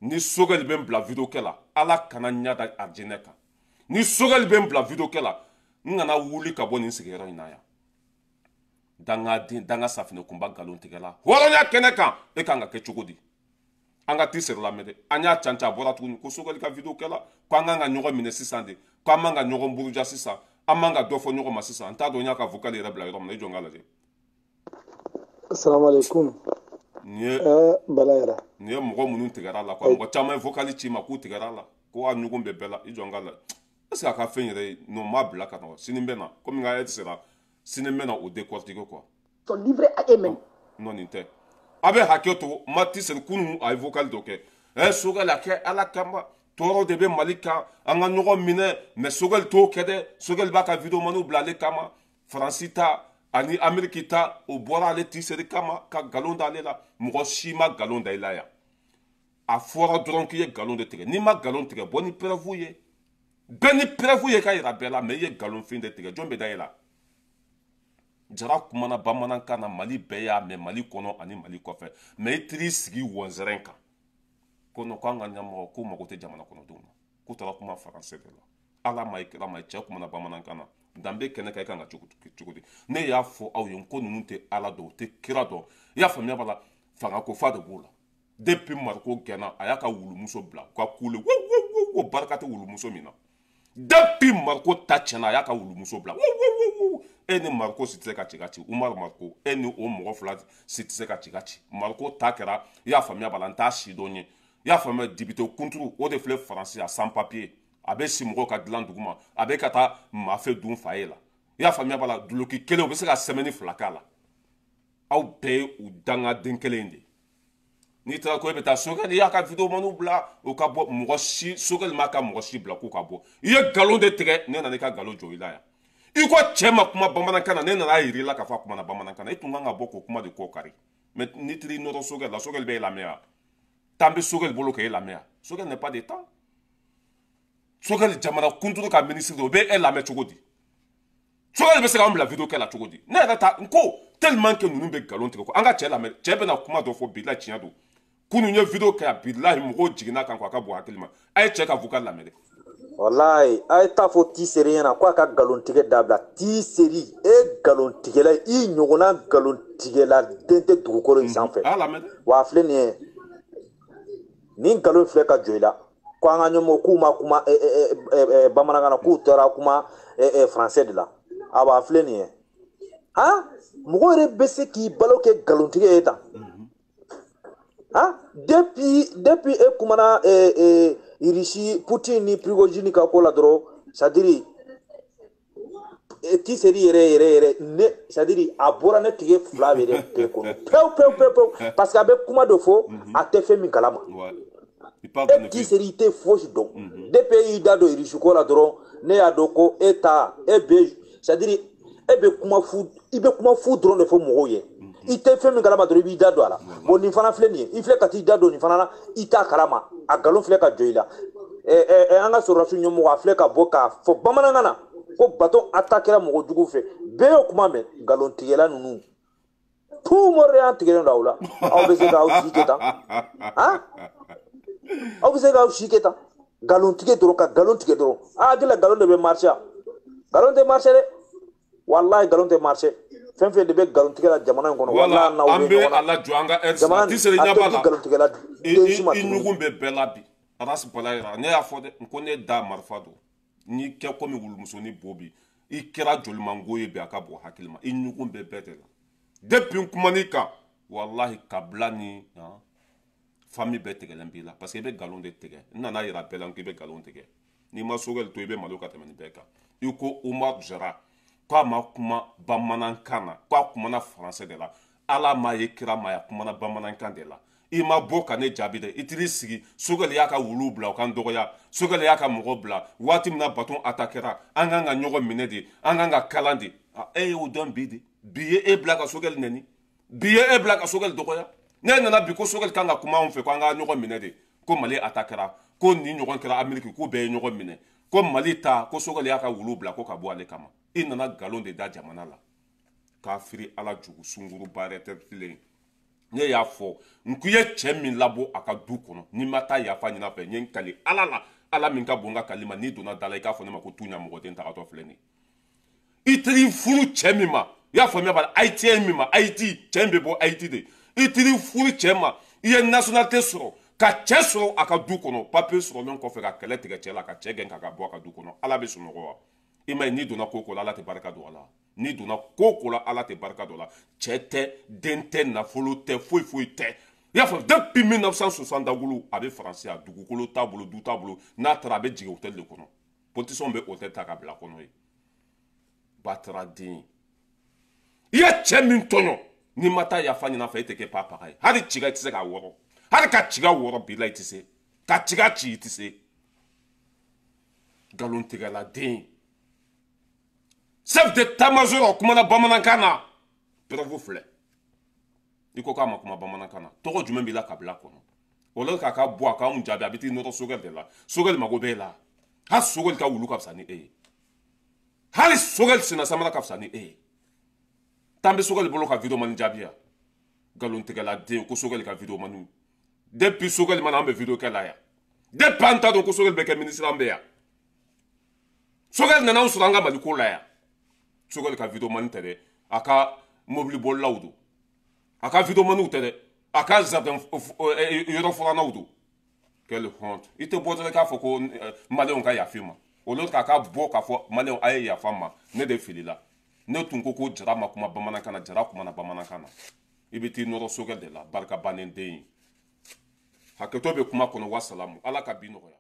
Ni Sogɛli bɛ n bila vidéo kɛ la Ala kana ɲɛ da arijinɛ kan. Ni Sogɛli bɛ n bila vidéo kɛ la n kana wuli ka bɔ nin sigiyɔrɔ in na yan. Dangaden danga safinɛ kunba nkalon tigɛla hɔrɔnya kɛnɛ kan e kan ka kɛ cogo di? An ka Tiseri lamɛn dɛ. An y'a can a bɔra tuguni ko Sogɛli ka vidéo kɛ la ko an kan ka ɲɔgɔn minɛ sisan de ko an man ka ɲɔgɔn buruja sisan an man ka dɔ fɔ ɲɔgɔn ma sisan. N t'a dɔn n y'a ka vocal yɛrɛ bila yɔrɔ min na i jɔ n k'a lajɛ. Assalamu alaikum. Nin ye Bala yɛrɛ. Nin ye mɔgɔ minnu tigɛra a la quoi. Mɔgɔ caman ye vocal ci ma k'u tigɛra a la ko a ɲɔgɔn bɛ bɛɛ la i jɔ n k'a lajɛ. Est ce que a ka fɛn yɛrɛ non m'a bila ka na sini bɛ na komi n ka aide sera sini bɛ na o décortiquer quoi. Sont livrés à eux-mêmes. Non nin tɛ. A bɛ hakɛ to ma Tiseri kunun a ye vocal dɔ kɛ. Sogɛli a kɛ Ala kama tɔɔrɔ de bɛ Mali kan an ka ɲɔgɔn minɛ mais Sogɛli t'o kɛ dɛ. Sogɛli b'a ka vidéo maniw bila ale kama. Faransi ta ani Amérique ta o bɔra ale Tiseri kama ka nkalon da ale la. Mɔgɔ si ma nkalon da i la yan. A fɔra dɔrɔn k'i ye nkalon de tigɛ. N'i ma nkalon tigɛ bɔ ni preuve ye. Bɛɛ ni preuve ye ka yira bɛɛ la mais i ye nkalonfin de tigɛ jɔn bɛ da i la? Jara kumana bamanankan na Mali bɛɛ y'a mɛn Mali kɔnɔ ani Mali kɔfɛ mais i taar'i sigi wɔnsɛrɛn kan ko non k'an ka ɲɛmɔgɔ k'u mago tɛ jamana kɔnɔdenw na k'u taara kuma français de la. Ala ma ye kira ma ye cɛ kumana bamanankan na danbe kɛnɛ kan i kan ka cogo di? Ne y'a fɔ aw ye ko ninnu tɛ Ala dɔn u tɛ kira dɔn. I y'a faamuya b'a la fanga ko fa de b'o la. Depuis Mariko gɛnna a y'a ka wulumuso bila ka kule wo wo wo barika tɛ wulumuso min na. Depuis Mariko ta tiɲɛna a y'a ka wulumuso bila wo wo wo. E ni Mariko si tɛ se ka ci ka ci. Umaru Mariko e ni o mɔgɔ fila si tɛ se ka ci ka ci. Mariko ta kɛra i y'a faamuya b'a la n t'a si dɔn ye. I y'a faamuya député kunturu o de filɛ Faransi a sans papier. A bɛ si mɔgɔw ka dilan duguma a bɛ ka taa mafe dun fa ye la. I y'a faamuya b'a la duloki kelen u bɛ se ka semaine fila k'a la. Aw bɛɛ ye u dangaden kelen de ye. N'i taara ko e bɛ taa Sogɛli y'a ka vidéo maniw bila o ka bɔ mɔgɔ si Sogɛli m'a ka mɔgɔ si bila k'u ka bɔ. I ye nkalon de tigɛ ne nana i ka nkalon jɔ i la yan. I ko cɛ ma kuma bamanankan na ne nana yira i la k'a fɔ a kumana bamanankan na e tun kan ka bɔ k'o kuma de kɔ kari. Mais n'i taara i nɔrɔ Sogɛli la Sogɛli bɛ e lamɛn wa? Temps bɛ Sogɛli bolo k'e lamɛn wa? Sogɛli n'est pas de temps. Sogɛli jamana kunturu ka ministre o bɛ e lamɛn cogo di? Sogɛli bɛ se k'an bila vidéo kɛ la cogo di? Ne yɛrɛ ta n ko tellement que ninnu bɛ nkalon tigɛ ko an ka cɛ lamɛn cɛ bɛna kuma dɔ fɔ bilahi tiɲɛ don. Kunun ye vidéo kɛ yan bilahi mɔgɔw jiginna kan ko a ka bon hakili ma. A ye cɛ ka vocal lamɛn dɛ. Walayi a ye taa fɔ Tiseri ɲɛna ko a ka nkalontigɛ dabila. Tiseri e nkalontigɛla i ɲɔgɔnna nkalontigɛla den tɛ dugukolo in sanfɛ. Wa a filɛ nin ye nin nkalon filɛ ka jɔ i la ko an ka ɲɛmɔgɔ k'u ma kuma bamanankan na k'u taara kuma français de la. A b'a filɛ nin ye han mɔgɔ yɛrɛ bɛ se k'i balo kɛ nkalontigɛ ye tan. Han depuis e kumana Russie Poutine ni Prigojine ka ko la dɔrɔn c'est à dire Tiseri yɛrɛ ne c'est à dire a bɔra ne tigɛ fila yɛrɛ bɛɛ kɔnɔ pewu pewu pewu pewu parce que a bɛ kuma dɔ fɔ a tɛ fɛn min kalama. E Tiseri i tɛ fosi dɔn. Depuis e y'i da don Russie ko la dɔrɔn ne y'a dɔn ko e ta e bɛ c'est à dire E bɛ kuma fu, i bɛ kuma fu dɔrɔn de fɔ mɔgɔw ye. I tɛ fɛn min kalama dɔrɔn, i b'i da don a la. Bon, nin fana filɛ nin ye, i filɛ ka t'i da don nin fana na, i t'a kalama, a nkalon filɛ ka jɔ i la. An ka sɔrɔdasiw ɲɛmɔgɔ, a filɛ ka bɔ k'a fɔ bamanankan na ko bateau attaquera mɔgɔ jugu fɛ. Bɛɛ y'o kuma mɛn. Nkalontigɛla ninnu, tout mɔri y'an tigɛlen don aw la. Aw bɛ se k'aw si kɛ tan? Han, aw bɛ se k'aw si kɛ tan? Nkalon tigɛ dɔrɔn, ka nkalon tigɛ dɔrɔn. A hakili la nkalon de bɛ marcher? Nkalon tɛ marcher dɛ, walahi, nkalon tɛ marcher. Fɛn fɛn de bɛ nkalon tigɛ la jamana in kɔnɔ, walahi, n'aw an bɛ bɛ ɲɔgɔn na. A lajɔ an ka heure Jamana sera Tisere a ɲɛ tɛ b'a di la. nkalontigɛla den si ma I tuguni. ɲugun bɛ bɛɛ la bi. Ras Balayira, ne y'a fɔ dɛ, n ko ne da marifa don. N'i kɛ komi wulumusonin bo bi, i kɛra jolimango ye bi, a ka bon hakili ma. I ɲugun bɛ bɛɛ de la depuis n kuman'i kan. Walahi, kabila ni famille bɛɛ tigɛlen b'i la, parce que i bɛ nkalon de tigɛ. N nana yira bɛɛ la k'i bɛ nkalon tigɛ. N'i ma Sogɛli to, i bɛ malo ka tɛmɛ nin bɛɛ kan. I ko Umar Jara k'a ma kuma bamanankan na, k'a kumana français de la. Ala m'a ye, kira ma ye, a kumana bamanankan de la. I ma bɔ ka ne jaabi dɛ. I t'i sigi, Sogɛli y'a ka wuluw bila u k'an dɔgɔya, Sogɛli y'a ka mɔgɔ bila waati min na bateau attaquera. An kan ka ɲɔgɔn minɛ de, an kan ka kalan de. E y'o dɔn bi de. Bi ye e bila ka Sogɛli nɛni, bi ye e bila ka Sogɛli dɔgɔya. Ne nana bi ko Sogɛli kan ka kuma anw fɛ, ko an ka ɲɔgɔn minɛ de, ko Mali attaquera, ko nin ɲɔgɔn kɛra Ameriki, k'u bɛɛ ye ɲɔgɔn minɛ, ko Mali ta, ko Sogɛli y'a ka wulu bila ko ka bɔ ale kama. I nana nkalon de da jamana la k'a firi. Ala jugu sunguruba yɛrɛ, ne y'a fɔ n ko i ye cɛ min labɔ a ka du kɔnɔ, n'i ma taa yafa ɲini a fɛ, n ye n kali Ala la, Ala min ka bon n ka kali ma, n'i donna da la, i k'a fɔ ne ma ko tu ɲamɔgɔden tagatɔ filɛ nin ye. I taar'i furu cɛ min ma, i y'a faamuya b'a la, haïtien min ma, Haïti cɛ in bɛ bɔ Haïti de. I taar'i furu cɛ ma, i ye nationalité sɔrɔ, ka cɛ sɔrɔ a ka du kɔnɔ, papier sɔrɔlen kɔfɛ, ka kɛlɛ tigɛ cɛ la, ka cɛ gɛn ka bɔ a ka du kɔnɔ. Ala bɛ sunɔgɔ wa? I ma ye, n'i donna ko o ko la, Ala tɛ barika don a la. N'i donna ko o ko la, Ala tɛ barika don a la. Cɛ tɛ, den tɛ, nafolo tɛ, foyi foyi tɛ. I y'a faamu, depuis 1960 dagolo a bɛ Faransi yan, dugukolo t'a bolo, du t'a bolo. N'a taara, a bɛ jigin hôtel de kɔnɔ. Politicien bɛ hôtel ta ka bila kɔnɔ ye. Batara den, i ye cɛ min tɔɲɔ, n'i ma taa yafa ɲini a fɛ, e tɛ kɛ papaga ye. Hali ciga, i tɛ se k'a wɔrɔ. Hali ka ciga wɔrɔ bi la, i tɛ se ka ciga ci, i tɛ se. Nkalontigɛla den, chef d'état-major, o kumana bamanankan na, preuve filɛ. I ko k'a ma kuma bamanankan na, tɔgɔ jumɛn b'i la kabila kɔnɔ? O la k'a ka bɔ a k'anw jaabi. A bɛ t'i nɔrɔ Sogɛli de la. Sogɛli mago b'e la. Hali Sogɛli ka wulu ka fisa ni e ye, hali Sogɛli senna samara ka fisa ni e ye. Tan bɛ Sogɛli bolo ka vidéo mani jaabi yan. Nkalontigɛla den, ko Sogɛli ka vidéo mani. Depuis Sogɛli mana, an bɛ vidéo kɛ la yan. Depuis an t'a dɔn ko Sogɛli bɛ kɛ ministre, an bɛ yan. Sogɛli nana anw sɔrɔ an ka Mali ko la yan. Sogɛli ka vidéo mani tɛ dɛ, a ka mobili bolilaw don. A ka vidéo maniw tɛ dɛ, a ka jardin yɔrɔ furannaw don. Quelle honte! I tɛ bɔ dɔrɔn k'a fɔ ko maliyɛnw ka yafa i ma. Au lieu k'a ka bɔ k'a fɔ maliyɛnw a ye yafa n ma, ne de filila, ne tun ko ko Jara ma kuma bamanankan na, Jara kumana bamanankan na. I bɛ t'i nɔrɔ Sogɛli de la. Barika bannen den ye, hakɛto bɛ kuma kɔnɔ. Wasalamu, Ala ka bi nɔgɔya.